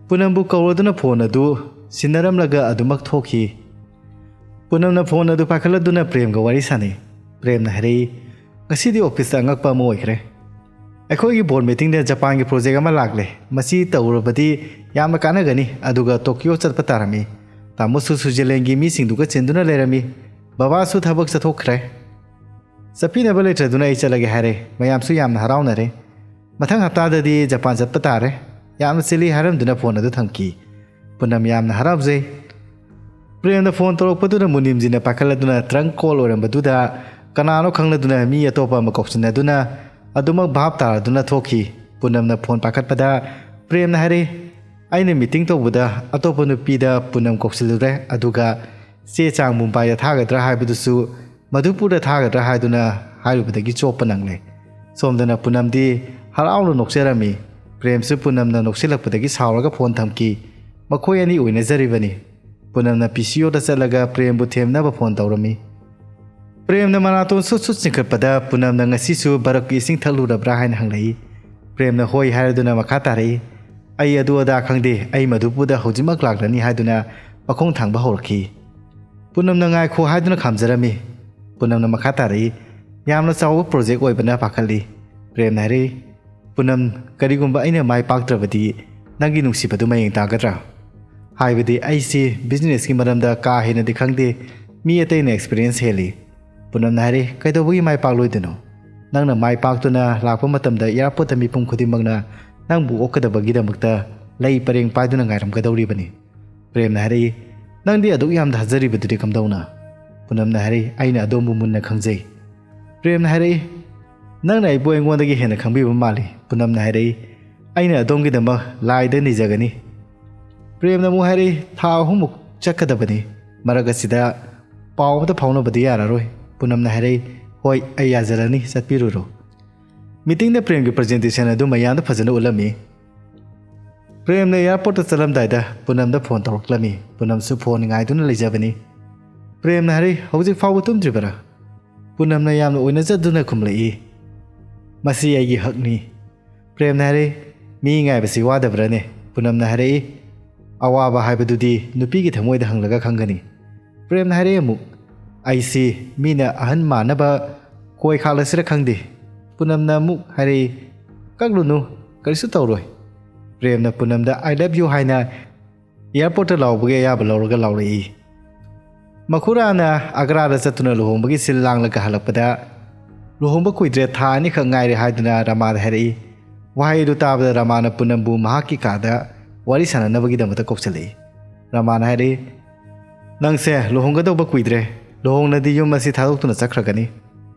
ꯄꯨꯅꯝꯕꯨ ꯀꯧꯔꯗꯨꯅ ꯐꯣꯟ ꯑꯗꯨ ꯁꯤꯟꯅꯔꯝꯂꯒ ꯑꯗꯨꯃꯛ ꯊꯣꯛꯈꯤ꯫ ꯄꯨꯅꯝꯅ ꯐꯣꯟ ꯑꯗꯨ ꯄꯥꯏꯈꯠꯂꯗꯨꯅ ꯄ꯭ꯔꯦꯝꯒ ꯋꯥꯔꯤ ꯁꯥꯟꯅꯩ꯫ ꯄ꯭ꯔꯦꯝꯅ ꯍꯥꯏꯔꯛꯏ, "ꯉꯁꯤꯗꯤ ꯑꯣꯐꯤꯁꯇ ꯑꯉꯛꯄ ꯑꯃ ꯑꯣꯏꯈ꯭ꯔꯦ꯫ ꯑꯩꯈꯣꯏꯒꯤ ꯕꯣꯔꯗ ꯃꯤꯇꯤꯡꯗ ꯖꯄꯥꯟꯒꯤ ꯄ꯭ꯔꯣꯖꯦꯛ ꯑꯃ ꯂꯥꯛꯂꯦ꯫ ꯃꯁꯤ ꯇꯧꯔꯕꯗꯤ ꯌꯥꯝꯅ ꯀꯥꯟꯅꯒꯅꯤ꯫" ꯑꯗꯨꯒ ꯇꯣꯀꯤꯌꯣ ꯆꯠꯄ ꯇꯥꯔꯝꯃꯤ꯫ ꯇꯥꯃꯣꯁꯨ ꯁ꯭ꯋꯤꯖꯔꯂꯦꯟꯒꯤ ꯃꯤꯁꯤꯡꯗꯨꯒ ꯆꯦꯟꯗꯨꯅ ꯂꯩꯔꯝꯃꯤ꯫ ꯕꯕꯥꯁꯨ ꯊꯕꯛ ꯆꯠꯊꯣꯛꯈ꯭ꯔꯦ꯫ ꯆꯠꯄꯤꯅꯕ ꯂꯩꯇ꯭ꯔꯗꯨꯅ ꯑꯩ ꯆꯠꯂꯒꯦ ꯍꯥꯏꯔꯦ꯫ ꯃꯌꯥꯝꯁꯨ ꯌꯥꯝꯅ ꯍꯔꯥꯎꯅꯔꯦ꯫ ꯃꯊꯪ ꯍꯞꯇꯥꯗꯗꯤ ꯖꯄꯥꯟ ꯆꯠꯄ ꯇꯥꯔꯦ꯫ ꯌꯥꯝꯅ ꯆꯤꯜꯂꯤ ꯍꯥꯏꯔꯝꯗꯨꯅ ꯐꯣꯟ ꯑꯗꯨ ꯊꯝꯈꯤ꯫ ꯄꯨꯅꯝ ꯌꯥꯝꯅ ꯍꯔꯥꯎꯖꯩ꯫ ꯄ꯭ꯔꯦꯝꯅ ꯐꯣꯟ ꯇꯧꯔꯛꯄꯗꯨꯗ ꯃꯨꯅꯤꯝꯖꯤꯅ ꯄꯥꯏꯈꯠꯂꯗꯨꯅ ꯇ꯭ꯔꯪ ꯀꯣꯜ ꯑꯣꯏꯔꯝꯕꯗꯨꯗ ꯀꯅꯥꯅꯣ ꯈꯪꯂꯗꯨꯅ ꯃꯤ ꯑꯇꯣꯞꯄ ꯑꯃ ꯀꯧꯁꯤꯟꯅꯗꯨꯅ ꯑꯗꯨꯃꯛ ꯚꯥꯞ ꯇꯥꯔꯗꯨꯅ ꯊꯣꯛꯈꯤ꯫ ꯄꯨꯅꯝꯅ ꯐꯣꯟ ꯄꯥꯏꯈꯠꯄꯗ ꯄ꯭ꯔꯦꯝꯅ ꯍꯥꯏꯔꯛꯏ, "ꯑꯩꯅ ꯃꯤꯇꯤꯡ ꯇꯧꯕꯗ ꯑꯇꯣꯞꯄ ꯅꯨꯄꯤꯗ ꯄꯨꯅꯝ ꯀꯧꯁꯤꯜꯂꯨꯔꯦ, ꯑꯗꯨꯒ ꯆꯦ ꯆꯥꯡ ꯃꯨꯝꯕꯥꯏꯗ ꯊꯥꯒꯗ꯭ꯔꯥ ꯍꯥꯏꯕꯗꯨꯁꯨ ꯃꯗꯨꯄꯨꯔꯗ ꯊꯥꯒꯗ꯭ꯔꯥ ꯍꯥꯏꯗꯨꯅ ꯍꯥꯏꯔꯨꯕꯗꯒꯤ ꯆꯣꯞꯄ ꯅꯪꯂꯦ꯫" ꯁꯣꯝꯗꯅ ꯄꯨꯅꯝꯗꯤ ꯍꯔꯥꯎꯅ ꯅꯣꯛꯆꯔꯝꯃꯤ꯫ ꯄ꯭ꯔꯦꯝꯁꯨ ꯄꯨꯅꯝꯅ ꯅꯣꯛꯁꯤꯜꯂꯛꯄꯗꯒꯤ ꯁꯥꯎꯔꯒ ꯐꯣꯟ ꯊꯝꯈꯤ꯫ ꯃꯈꯣꯏ ꯑꯅꯤ ꯑꯣꯏꯅꯖꯔꯤꯕꯅꯤ꯫ ꯄꯨꯅꯝꯅ ꯄꯤ ꯁꯤ ꯑꯣꯗ ꯆꯠꯂꯒ ꯄ꯭ꯔꯦꯝꯕꯨ ꯊꯦꯝꯅꯕ ꯐꯣꯟ ꯇꯧꯔꯝꯃꯤ꯫ ꯄ꯭ꯔꯦꯝꯅ ꯃꯅꯥꯇꯣꯟ ꯁꯨꯠ ꯁꯨꯠ ꯆꯤꯡꯈꯠꯄꯗ ꯄꯨꯅꯝꯅ ꯉꯁꯤꯁꯨ ꯕꯔꯞꯀꯤ ꯏꯁꯤꯡ ꯊꯛꯂꯨꯔꯕ꯭ꯔꯥ ꯍꯥꯏꯅ ꯍꯪꯂꯛꯏ꯫ ꯄ꯭ꯔꯦꯝꯅ ꯍꯣꯏ ꯍꯥꯏꯔꯗꯨꯅ ꯃꯈꯥ ꯇꯥꯔꯛꯏ, "ꯑꯩ ꯑꯗꯨ ꯑꯗꯥ ꯈꯪꯗꯦ, ꯑꯩ ꯃꯗꯨꯄꯨꯗ ꯍꯧꯖꯤꯛꯃꯛ ꯂꯥꯛꯂꯅꯤ" ꯍꯥꯏꯗꯨꯅ ꯃꯈꯣꯡ ꯊꯥꯡꯕ ꯍꯧꯔꯛꯈꯤ꯫ ꯄꯨꯅꯝꯅ ꯉꯥꯏꯈꯣ ꯍꯥꯏꯗꯨꯅ ꯈꯥꯝꯖꯔꯝꯃꯤ꯫ ꯄꯨꯅꯝꯅ ꯃꯈꯥ ꯇꯥꯔꯛꯏ, "ꯌꯥꯝꯅ ꯆꯥꯎꯕ ꯄ꯭ꯔꯣꯖꯦꯛ ꯑꯣꯏꯕꯅ ꯄꯥꯈꯠꯂꯤ꯫" ꯄ꯭ꯔꯦꯝꯅ ꯍꯥꯏꯔꯛꯏ, "ꯄꯨꯅꯝ, ꯀꯔꯤꯒꯨꯝꯕ ꯑꯩꯅ ꯃꯥꯏ ꯄꯥꯛꯇ꯭ꯔꯕꯗꯤ ꯅꯪꯒꯤ ꯅꯨꯡꯁꯤꯕꯗꯨ ꯃꯌꯦꯡ ꯇꯥꯒꯗ꯭ꯔꯥ? ꯍꯥꯏꯕꯗꯤ ꯑꯩꯁꯤ ꯕꯤꯖꯤꯅꯦꯁꯀꯤ ꯃꯔꯝꯗ ꯀꯥ ꯍꯦꯟꯅꯗꯤ ꯈꯪꯗꯦ, ꯃꯤ ꯑꯇꯩꯅ ꯑꯦꯛꯁꯄꯤꯔꯤꯌꯦꯟꯁ ꯍꯦꯜꯂꯤ꯫" ꯄꯨꯅꯝꯅ ꯍꯥꯏꯔꯛꯏ, "ꯀꯩꯗꯧꯕꯒꯤ ꯃꯥꯏ ꯄꯥꯛꯂꯣꯏꯗꯣꯏꯅꯣ? ꯅꯪꯅ ꯃꯥꯏ ꯄꯥꯛꯇꯨꯅ ꯂꯥꯛꯄ ꯃꯇꯝꯗ ꯑꯦꯌꯥꯔꯄꯣꯔꯠꯇ ꯃꯤꯄꯨꯝ ꯈꯨꯗꯤꯡꯃꯛꯅ ꯅꯪꯕꯨ ꯑꯣꯛꯀꯗꯕꯒꯤꯗꯃꯛꯇ ꯂꯩ ꯄꯔꯦꯡ ꯄꯥꯏꯗꯨꯅ ꯉꯥꯏꯔꯝꯒꯗꯧꯔꯤꯕꯅꯤ꯫" ꯄ꯭ꯔꯦꯝꯅ ꯍꯥꯏꯔꯛꯏ, "ꯅꯪꯗꯤ ꯑꯗꯨꯛ ꯌꯥꯝꯅ ꯊꯥꯖꯔꯤꯕꯗꯨꯗꯤ ꯀꯝꯗꯧꯅ?" ꯄꯨꯅꯝꯅ ꯍꯥꯏꯔꯛꯏ, "ꯑꯩꯅ ꯑꯗꯣꯝꯕꯨ ꯃꯨꯟꯅ ꯈꯪꯖꯩ꯫" ꯄ꯭ꯔꯦꯝꯅ ꯍꯥꯏꯔꯛꯏ, "ꯅꯪꯅ ꯑꯩꯕꯨ ꯑꯩꯉꯣꯟꯗꯒꯤ ꯍꯦꯟꯅ ꯈꯪꯕꯤꯕ ꯃꯥꯜꯂꯤ," ꯄꯨꯅꯝꯅ ꯍꯥꯏꯔꯛꯏ꯫ "ꯑꯩꯅ ꯑꯗꯣꯝꯒꯤꯗꯃꯛ ꯂꯥꯏꯗ ꯅꯤꯖꯒꯅꯤ꯫" ꯄ꯭ꯔꯦꯝꯅ ꯑꯃꯨꯛ ꯍꯥꯏꯔꯛꯏ, "ꯊꯥ ꯑꯍꯨꯝꯃꯨꯛ ꯆꯠꯀꯗꯕꯅꯤ, ꯃꯔꯛ ꯑꯁꯤꯗ ꯄꯥꯎ ꯑꯃꯇ ꯐꯥꯎꯅꯕꯗꯤ ꯌꯥꯔꯔꯣꯏ꯫" ꯄꯨꯅꯝꯅ ꯍꯥꯏꯔꯛꯏ, "ꯍꯣꯏ, ꯑꯩ ꯌꯥꯖꯔꯅꯤ, ꯆꯠꯄꯤꯔꯨꯔꯣ꯫" ꯃꯤꯇꯤꯡꯗ ꯄ꯭ꯔꯦꯝꯒꯤ ꯄ꯭ꯔꯖꯦꯟꯇꯦꯁꯟ ꯑꯗꯨ ꯃꯌꯥꯝꯗ ꯐꯖꯅ ꯎꯠꯂꯝꯃꯤ꯫ ꯄ꯭ꯔꯦꯝꯅ ꯑꯦꯌꯥꯔꯄꯣꯔꯠꯇ ꯆꯠꯂꯝꯗꯥꯏꯗ ꯄꯨꯅꯝꯗ ꯐꯣꯟ ꯇꯧꯔꯛꯂꯝꯃꯤ꯫ ꯄꯨꯅꯝꯁꯨ ꯐꯣꯟ ꯉꯥꯏꯗꯨꯅ ꯂꯩꯖꯕꯅꯤ꯫ ꯄ꯭ꯔꯦꯝꯅ ꯍꯥꯏꯔꯛꯏ, "ꯍꯧꯖꯤꯛ ꯐꯥꯎꯕ ꯇꯨꯝꯗ꯭ꯔꯤꯕꯔꯥ?" ꯄꯨꯅꯝꯅ ꯌꯥꯝꯅ ꯑꯣꯏꯅꯖꯗꯨꯅ ꯈꯨꯝꯂꯛꯏ, "ꯃꯁꯤ ꯑꯩꯒꯤ ꯍꯛꯅꯤ꯫" ꯄ꯭ꯔꯦꯝꯅ ꯍꯥꯏꯔꯛꯏ, "ꯃꯤ ꯉꯥꯏꯕꯁꯤ ꯋꯥꯗꯕ꯭ꯔꯥꯅꯦ?" ꯄꯨꯅꯝꯅ ꯍꯥꯏꯔꯛꯏ, "ꯑꯋꯥꯕ ꯍꯥꯏꯕꯗꯨꯗꯤ ꯅꯨꯄꯤꯒꯤ ꯊꯃꯣꯏꯗ ꯍꯪꯂꯒ ꯈꯪꯒꯅꯤ꯫" ꯄ꯭ꯔꯦꯝꯅ ꯍꯥꯏꯔꯛꯏ ꯑꯃꯨꯛ, "ꯑꯩꯁꯤ ꯃꯤꯅ ꯑꯍꯟ ꯃꯥꯟꯅꯕ ꯀꯣꯏ ꯈꯥꯛꯂꯁꯤꯔ ꯈꯪꯗꯦ꯫" ꯄꯨꯅꯝꯅ ꯑꯃꯨꯛ ꯍꯥꯏꯔꯛꯏ, "ꯀꯛꯂꯨꯅꯨ, ꯀꯔꯤꯁꯨ ꯇꯧꯔꯣꯏ꯫" ꯄ꯭ꯔꯦꯝꯅ ꯄꯨꯅꯝꯗ "I love you" ꯍꯥꯏꯅ ꯑꯦꯌꯥꯔꯄꯣꯔꯠꯇ ꯂꯥꯎꯕꯒꯤ ꯑꯌꯥꯕ ꯂꯧꯔꯒ ꯂꯥꯎꯔꯛꯏ꯫ ꯃꯈꯨꯔꯥꯅ ꯑꯒ꯭ꯔꯥꯗ ꯆꯠꯇꯨꯅ ꯂꯨꯍꯣꯡꯕꯒꯤ ꯁꯤꯜ ꯂꯥꯡꯂꯒ ꯍꯜꯂꯛꯄꯗ, ꯂꯨꯍꯣꯡꯕ ꯀꯨꯏꯗ꯭ꯔꯦ, ꯊꯥ ꯑꯅꯤꯈꯛ ꯉꯥꯏꯔꯦ ꯍꯥꯏꯗꯨꯅ ꯔꯃꯥꯗ ꯍꯥꯏꯔꯛꯏ꯫ ꯋꯥꯍꯩ ꯑꯗꯨ ꯇꯥꯕꯗ ꯔꯃꯥꯅ ꯄꯨꯅꯝꯕꯨ ꯃꯍꯥꯛꯀꯤ ꯀꯥꯗ ꯋꯥꯔꯤ ꯁꯥꯟꯅꯅꯕꯒꯤꯗꯃꯛꯇ ꯀꯧꯁꯤꯜꯂꯛꯏ꯫ ꯔꯃꯥꯅ ꯍꯥꯏꯔꯛꯏ, "ꯅꯪꯁꯦ ꯂꯨꯍꯣꯡꯒꯗꯧꯕ ꯀꯨꯏꯗ꯭ꯔꯦ꯫ ꯂꯨꯍꯣꯡꯂꯗꯤ ꯌꯨꯝ ꯑꯁꯤ ꯊꯥꯗꯣꯛꯇꯨꯅ ꯆꯠꯈ꯭ꯔꯒꯅꯤ꯫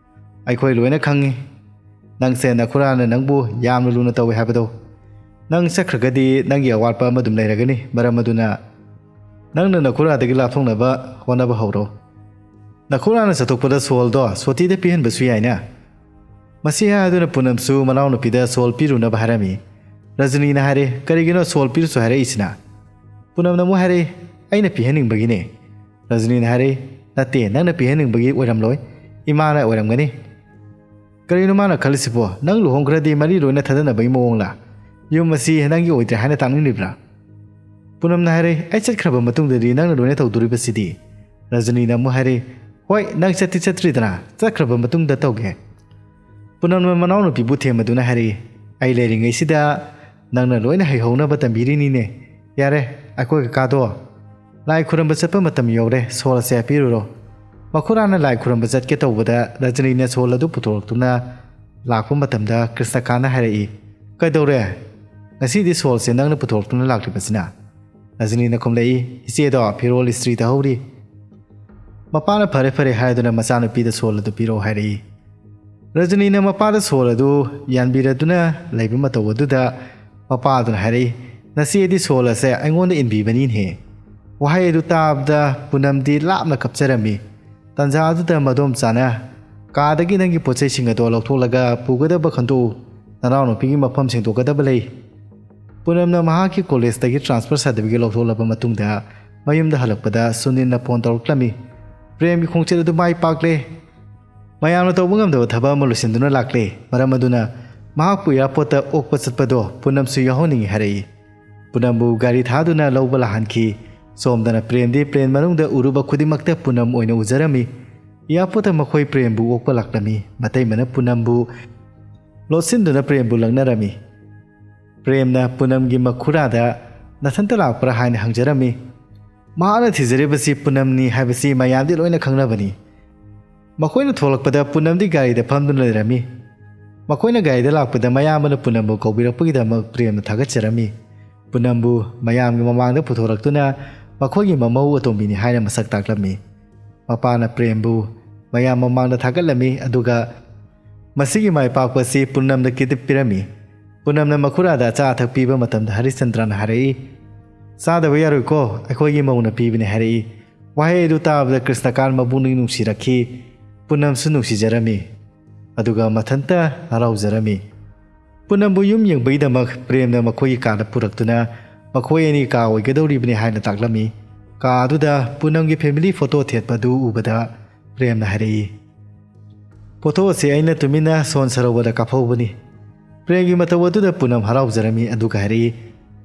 ꯑꯩꯈꯣꯏ ꯂꯣꯏꯅ ꯈꯪꯉꯤ꯫ ꯅꯪꯁꯦ ꯅꯈꯨꯔꯥꯅ ꯅꯪꯕꯨ ꯌꯥꯝꯅ ꯂꯨꯅ ꯇꯧꯏ ꯍꯥꯏꯕꯗꯣ꯫ ꯅꯪ ꯆꯠꯈ꯭ꯔꯒꯗꯤ ꯅꯪꯒꯤ ꯑꯋꯥꯠꯄ ꯑꯃ ꯑꯗꯨꯝ ꯂꯩꯔꯒꯅꯤ꯫ ꯃꯔꯝ ꯑꯗꯨꯅ ꯅꯪꯅ ꯅꯈꯨꯔꯥꯗꯒꯤ ꯂꯥꯞꯊꯣꯛꯅꯕ ꯍꯣꯠꯅꯕ ꯍꯧꯔꯣ꯫ ꯅꯈꯨꯔꯥꯅ ꯆꯠꯊꯣꯛꯄꯗ ꯁꯣꯜꯗꯣ ꯁꯣꯇꯤꯗ ꯄꯤꯍꯟꯕꯁꯨ ꯌꯥꯏꯅ꯫" ꯃꯁꯤ ꯍꯥꯏꯗꯨꯅ ꯄꯨꯅꯝꯁꯨ ꯃꯅꯥꯎꯅꯨꯄꯤꯗ ꯁꯣꯜ ꯄꯤꯔꯨꯅꯕ ꯍꯥꯏꯔꯝꯃꯤ꯫ ꯔꯖꯅꯤꯅ ꯍꯥꯏꯔꯦ, "ꯀꯔꯤꯒꯤꯅꯣ ꯁꯣꯜ ꯄꯤꯔꯨꯁꯨ ꯍꯥꯏꯔꯛꯏꯁꯤꯅ?" ꯄꯨꯅꯝꯅ ꯑꯃꯨꯛ ꯍꯥꯏꯔꯛꯏ, "ꯑꯩꯅ ꯄꯤꯍꯟꯅꯤꯡꯕꯒꯤꯅꯦ꯫" ꯔꯖꯅꯤꯅ ꯍꯥꯏꯔꯛꯏ, "ꯅꯠꯇꯦ, ꯅꯪꯅ ꯄꯤꯍꯟꯅꯤꯡꯕꯒꯤ ꯑꯣꯏꯔꯝꯂꯣꯏ, ꯏꯃꯥꯅ ꯑꯣꯏꯔꯝꯒꯅꯤ꯫" "ꯀꯔꯤꯅꯣ ꯃꯥꯅ ꯈꯜꯂꯤꯁꯤꯕꯣ? ꯅꯪ ꯂꯨꯍꯣꯡꯈ꯭ꯔꯗꯤ ꯃꯔꯤ ꯂꯣꯏꯅ ꯊꯥꯗꯅꯕꯒꯤ ꯃꯑꯣꯡꯂ? ꯌꯨꯝ ꯑꯁꯤ ꯅꯪꯒꯤ ꯑꯣꯏꯗ꯭ꯔꯦ ꯍꯥꯏꯅ ꯇꯥꯛꯅꯤꯡꯂꯤꯕ꯭ꯔꯥ?" ꯄꯨꯅꯝꯅ ꯍꯥꯏꯔꯦ, "ꯑꯩ ꯆꯠꯈ꯭ꯔꯕ ꯃꯇꯨꯡꯗꯗꯤ ꯅꯪꯅ ꯂꯣꯏꯅ ꯇꯧꯗꯣꯔꯤꯕꯁꯤꯗꯤ?" ꯔꯖꯅꯤꯅ ꯑꯃꯨꯛ ꯍꯥꯏꯔꯦ, "ꯍꯣꯏ, ꯅꯪ ꯆꯠꯇꯤ ꯆꯠꯇ꯭ꯔꯤꯗꯅ, ꯆꯠꯈ꯭ꯔꯕ ꯃꯇꯨꯡꯗ ꯇꯧꯒꯦ꯫" ꯄꯨꯅꯝꯅ ꯃꯅꯥꯎꯅꯨꯄꯤꯕꯨ ꯊꯦꯝꯃꯗꯨꯅ ꯍꯥꯏꯔꯛꯏ, "ꯑꯩ ꯂꯩꯔꯤꯉꯩꯁꯤꯗ ꯅꯪꯅ ꯂꯣꯏꯅ ꯍꯩꯍꯧꯅꯕ ꯇꯝꯕꯤꯔꯤꯅꯤꯅꯦ꯫ ꯌꯥꯔꯦ, ꯑꯩꯈꯣꯏ ꯀꯀꯥꯗꯣ ꯂꯥꯏ ꯈꯨꯔꯝꯕ ꯆꯠꯄ ꯃꯇꯝ ꯌꯧꯔꯦ, ꯁꯣꯜ ꯑꯁꯦ ꯄꯤꯔꯨꯔꯣ꯫" ꯃꯈꯨꯔꯥꯅ ꯂꯥꯏ ꯈꯨꯔꯝꯕ ꯆꯠꯀꯦ ꯇꯧꯕꯗ ꯔꯖꯅꯤꯅ ꯁꯣꯜ ꯑꯗꯨ ꯄꯨꯊꯣꯔꯛꯇꯨꯅ ꯂꯥꯛꯄ ꯃꯇꯝꯗ ꯀ꯭ꯔꯤꯁꯅꯀꯥꯟꯅ ꯍꯥꯏꯔꯛꯏ, "ꯀꯩꯗꯧꯔꯦ? ꯉꯁꯤꯗꯤ ꯁꯣꯜꯁꯦ ꯅꯪꯅ ꯄꯨꯊꯣꯔꯛꯇꯨꯅ ꯂꯥꯛꯂꯤꯕꯁꯤꯅ?" ꯔꯖꯅꯤꯅ ꯈꯨꯝꯂꯛꯏ, "ꯏꯆꯦꯗꯣ ꯐꯤꯔꯣꯜ ꯏꯁꯇ꯭ꯔꯤ ꯇꯧꯍꯧꯔꯤ꯫" ꯃꯄꯥꯅ "ꯐꯔꯦ ꯐꯔꯦ" ꯍꯥꯏꯗꯨꯅ ꯃꯆꯥꯅꯨꯄꯤꯗ ꯁꯣꯜ ꯑꯗꯨ ꯄꯤꯔꯛꯑꯣ ꯍꯥꯏꯔꯛꯏ꯫ ꯔꯖꯅꯤꯅ ꯃꯄꯥꯗ ꯁꯣꯜ ꯑꯗꯨ ꯌꯥꯟꯕꯤꯔꯗꯨꯅ ꯂꯩꯕ ꯃꯇꯧ ꯑꯗꯨꯗ ꯃꯄꯥꯗꯨꯅ ꯍꯥꯏꯔꯛꯏ, "ꯅꯆꯦꯗꯤ ꯁꯣꯜ ꯑꯁꯦ ꯑꯩꯉꯣꯟꯗ ꯏꯟꯕꯤꯕꯅꯤꯅꯦ꯫" ꯋꯥꯍꯩ ꯑꯗꯨ ꯇꯥꯕꯗ ꯄꯨꯅꯝꯗꯤ ꯂꯥꯞꯅ ꯀꯞꯆꯔꯝꯃꯤ꯫ ꯇꯥꯟꯖꯥ ꯑꯗꯨꯗ ꯃꯗꯣꯝꯆꯥꯅ, "ꯀꯥꯗꯒꯤ ꯅꯪꯒꯤ ꯄꯣꯠꯆꯩꯁꯤꯡ ꯑꯗꯣ ꯂꯧꯊꯣꯛꯂꯒ ꯄꯨꯒꯗꯕ ꯈꯟꯗꯣꯛꯎ, ꯅꯅꯥꯎꯅꯨꯄꯤꯒꯤ ꯃꯐꯝ ꯁꯦꯡꯗꯣꯛꯀꯗꯕ ꯂꯩ꯫" ꯄꯨꯅꯝꯅ ꯃꯍꯥꯛꯀꯤ ꯀꯣꯂꯦꯖꯇꯒꯤ ꯇ꯭ꯔꯥꯟꯁꯐꯔ ꯁꯥꯔꯇꯤꯐꯤꯀꯦꯠ ꯂꯧꯊꯣꯛꯂꯕ ꯃꯇꯨꯡꯗ ꯃꯌꯨꯝꯗ ꯍꯜꯂꯛꯄꯗ ꯁꯨꯅꯤꯜꯅ ꯐꯣꯟ ꯇꯧꯔꯛꯂꯝꯃꯤ꯫ "ꯄ꯭ꯔꯦꯝꯒꯤ ꯈꯣꯡꯆꯠ ꯑꯗꯨ ꯃꯥꯏ ꯄꯥꯛꯂꯦ꯫ ꯃꯌꯥꯝꯅ ꯇꯧꯕ ꯉꯝꯗꯕ ꯊꯕꯛ ꯑꯃ ꯂꯣꯏꯁꯤꯟꯗꯨꯅ ꯂꯥꯛꯂꯦ꯫ ꯃꯔꯝ ꯑꯗꯨꯅ ꯃꯍꯥꯛꯄꯨ ꯑꯦꯌꯥꯔꯄꯣꯔꯠꯇ ꯑꯣꯛꯄ ꯆꯠꯄꯗꯣ ꯄꯨꯅꯝꯁꯨ ꯌꯥꯎꯍꯟꯅꯤꯡꯏ" ꯍꯥꯏꯔꯛꯏ꯫ ꯄꯨꯅꯝꯕꯨ ꯒꯥꯔꯤ ꯊꯥꯗꯨꯅ ꯂꯧꯕ ꯂꯥꯛꯍꯟꯈꯤ꯫ ꯁꯣꯝꯗꯅ ꯄ꯭ꯔꯦꯝꯗꯤ ꯄ꯭ꯂꯦꯟ ꯃꯅꯨꯡꯗ ꯎꯔꯨꯕ ꯈꯨꯗꯤꯡꯃꯛꯇ ꯄꯨꯅꯝ ꯑꯣꯏꯅ ꯎꯖꯔꯝꯃꯤ꯫ ꯑꯦꯌꯥꯔꯄꯣꯔꯠꯇ ꯃꯈꯣꯏ ꯄ꯭ꯔꯦꯝꯕꯨ ꯑꯣꯛꯄ ꯂꯥꯛꯂꯝꯃꯤ꯫ ꯃꯇꯩꯃꯅ ꯄꯨꯅꯝꯕꯨ ꯂꯣꯠꯁꯤꯟꯗꯨꯅ ꯄ꯭ꯔꯦꯝꯕꯨ ꯂꯛꯅꯔꯝꯃꯤ꯫ ꯄ꯭ꯔꯦꯝꯅ ꯄꯨꯅꯝꯒꯤ ꯃꯈꯨꯔꯥꯗ, "ꯅꯊꯟꯇ ꯂꯥꯛꯄ꯭ꯔꯥ?" ꯍꯥꯏꯅ ꯍꯪꯖꯔꯝꯃꯤ꯫ ꯃꯍꯥꯛꯅ ꯊꯤꯖꯔꯤꯕꯁꯤ ꯄꯨꯅꯝꯅꯤ ꯍꯥꯏꯕꯁꯤ ꯃꯌꯥꯝꯗꯤ ꯂꯣꯏꯅ ꯈꯪꯅꯕꯅꯤ꯫ ꯃꯈꯣꯏꯅ ꯊꯣꯛꯂꯛꯄꯗ ꯄꯨꯅꯝꯗꯤ ꯒꯥꯔꯤꯗ ꯐꯝꯗꯨꯅ ꯂꯩꯔꯝꯃꯤ꯫ ꯃꯈꯣꯏꯅ ꯒꯥꯔꯤꯗ ꯂꯥꯛꯄꯗ ꯃꯌꯥꯝꯕꯅ ꯄꯨꯅꯝꯕꯨ ꯀꯧꯕꯤꯔꯛꯄꯒꯤꯗꯃꯛ ꯄ꯭ꯔꯦꯝꯅ ꯊꯥꯒꯠꯆꯔꯝꯃꯤ꯫ ꯄꯨꯅꯝꯕꯨ ꯃꯌꯥꯝꯒꯤ ꯃꯃꯥꯡꯗ ꯄꯨꯊꯣꯔꯛꯇꯨꯅ ꯃꯈꯣꯏꯒꯤ ꯃꯃꯧ ꯑꯇꯣꯝꯕꯤꯅꯤ ꯍꯥꯏꯅ ꯃꯁꯛ ꯇꯥꯛꯂꯝꯃꯤ꯫ ꯃꯄꯥꯅ ꯄ꯭ꯔꯦꯝꯕꯨ ꯃꯌꯥꯝ ꯃꯃꯥꯡꯗ ꯊꯥꯒꯠꯂꯝꯃꯤ, ꯑꯗꯨꯒ ꯃꯁꯤꯒꯤ ꯃꯥꯏ ꯄꯥꯛꯄ ꯑꯁꯤ ꯄꯨꯅꯝꯗ ꯀꯤꯔꯤꯠ ꯄꯤꯔꯝꯃꯤ꯫ ꯄꯨꯅꯝꯅ ꯃꯈꯨꯔꯥꯗ ꯑꯆꯥ ꯑꯊꯛ ꯄꯤꯕ ꯃꯇꯝꯗ ꯍꯔꯤꯆꯟꯗ꯭ꯔꯅ ꯍꯥꯏꯔꯛꯏ, "ꯆꯥꯗꯕ ꯌꯥꯔꯣꯏꯀꯣ, ꯑꯩꯈꯣꯏꯒꯤ ꯃꯧꯅ ꯄꯤꯕꯅꯤ" ꯍꯥꯏꯔꯛꯏ꯫ ꯋꯥꯍꯩ ꯑꯗꯨ ꯇꯥꯕꯗ ꯀ꯭ꯔꯤꯁꯅꯀꯥꯟ ꯃꯄꯨꯛꯅꯤꯡ ꯅꯨꯡꯁꯤꯔꯛꯈꯤ꯫ ꯄꯨꯅꯝꯁꯨ ꯅꯨꯡꯁꯤꯖꯔꯝꯃꯤ꯫ ꯑꯗꯨꯒ ꯃꯊꯟꯇ ꯍꯔꯥꯎꯖꯔꯝꯃꯤ꯫ ꯄꯨꯅꯝꯕꯨ ꯌꯨꯝ ꯌꯦꯡꯕꯒꯤꯗꯃꯛ ꯄ꯭ꯔꯦꯝꯅ ꯃꯈꯣꯏꯒꯤ ꯀꯥꯗ ꯄꯨꯔꯛꯇꯨꯅ ꯃꯈꯣꯏ ꯑꯅꯤ ꯀꯥ ꯑꯣꯏꯒꯗꯧꯔꯤꯕꯅꯤ ꯍꯥꯏꯅ ꯇꯥꯛꯂꯝꯃꯤ꯫ ꯀꯥ ꯑꯗꯨꯗ ꯄꯨꯅꯝꯒꯤ ꯐꯦꯃꯤꯂꯤ ꯐꯣꯇꯣ ꯊꯦꯠꯄ ꯑꯗꯨ ꯎꯕꯗ ꯄ꯭ꯔꯦꯝꯅ ꯍꯥꯏꯔꯛꯏ, "ꯐꯣꯇꯣ ꯑꯁꯤ ꯑꯩꯅ ꯇꯨꯃꯤꯟꯅ ꯁꯣꯟ ꯁꯔꯧꯕꯗ ꯀꯥꯞꯍꯧꯕꯅꯤ꯫" ꯄ꯭ꯔꯦꯝꯒꯤ ꯃꯇꯧ ꯑꯗꯨꯗ ꯄꯨꯅꯝ ꯍꯔꯥꯎꯖꯔꯝꯃꯤ, ꯑꯗꯨꯒ ꯍꯥꯏꯔꯛꯏ,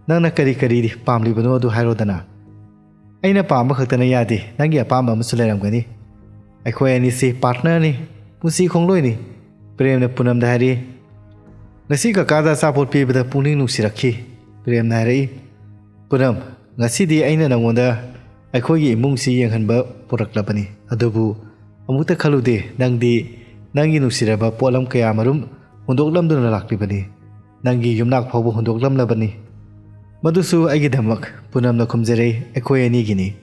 "ꯅꯪꯅ ꯀꯔꯤ ꯀꯔꯤ ꯄꯥꯝꯂꯤꯕꯅꯣ ꯑꯗꯨ ꯍꯥꯏꯔꯣꯗꯅ꯫ ꯑꯩꯅ ꯄꯥꯝꯕ ꯈꯛꯇꯅ ꯌꯥꯗꯦ, ꯅꯪꯒꯤ ꯑꯄꯥꯝꯕ ꯑꯃꯁꯨ ꯂꯩꯔꯝꯒꯅꯤ꯫ ꯑꯩꯈꯣꯏ ꯑꯅꯤꯁꯤ ꯄꯥꯔꯠꯅꯔꯅꯤ, ꯄꯨꯟꯁꯤ ꯈꯣꯡꯂꯣꯏꯅꯤ꯫" ꯄ꯭ꯔꯦꯝꯅ ꯄꯨꯅꯝꯗ ꯍꯥꯏꯔꯛꯏ, "ꯉꯁꯤ ꯀꯀꯥꯗ ꯑꯆꯥꯄꯣꯠ ꯄꯤꯕꯗ ꯄꯨꯛꯅꯤꯡ ꯅꯨꯡꯁꯤꯔꯛꯈꯤ꯫" ꯄ꯭ꯔꯦꯝꯅ ꯍꯥꯏꯔꯛꯏ, "ꯄꯨꯅꯝ, ꯉꯁꯤꯗꯤ ꯑꯩꯅ ꯅꯪꯉꯣꯟꯗ ꯑꯩꯈꯣꯏꯒꯤ ꯏꯃꯨꯡꯁꯤ ꯌꯦꯡꯍꯟꯕ ꯄꯨꯔꯛꯂꯕꯅꯤ, ꯑꯗꯨꯕꯨ ꯑꯃꯨꯛꯇ ꯈꯜꯂꯨꯗꯦ, ꯅꯪꯗꯤ ꯅꯪꯒꯤ ꯅꯨꯡꯁꯤꯔꯕ ꯄꯣꯠꯂꯝ ꯀꯌꯥꯃꯔꯨꯝ ꯍꯨꯟꯗꯣꯛꯂꯝꯗꯨꯅ ꯂꯥꯛꯂꯤꯕꯅꯤ꯫ ꯅꯪꯒꯤ ꯌꯨꯝꯅꯥꯛ ꯐꯥꯎꯕ ꯍꯨꯟꯗꯣꯛꯂꯝꯂꯕꯅꯤ꯫ ꯃꯗꯨꯁꯨ ꯑꯩꯒꯤꯗꯃꯛ꯫" ꯄꯨꯅꯝꯅ ꯈꯨꯝꯖꯔꯦ, "ꯑꯩꯈꯣꯏ ꯑꯅꯤꯒꯤꯅꯤ꯫"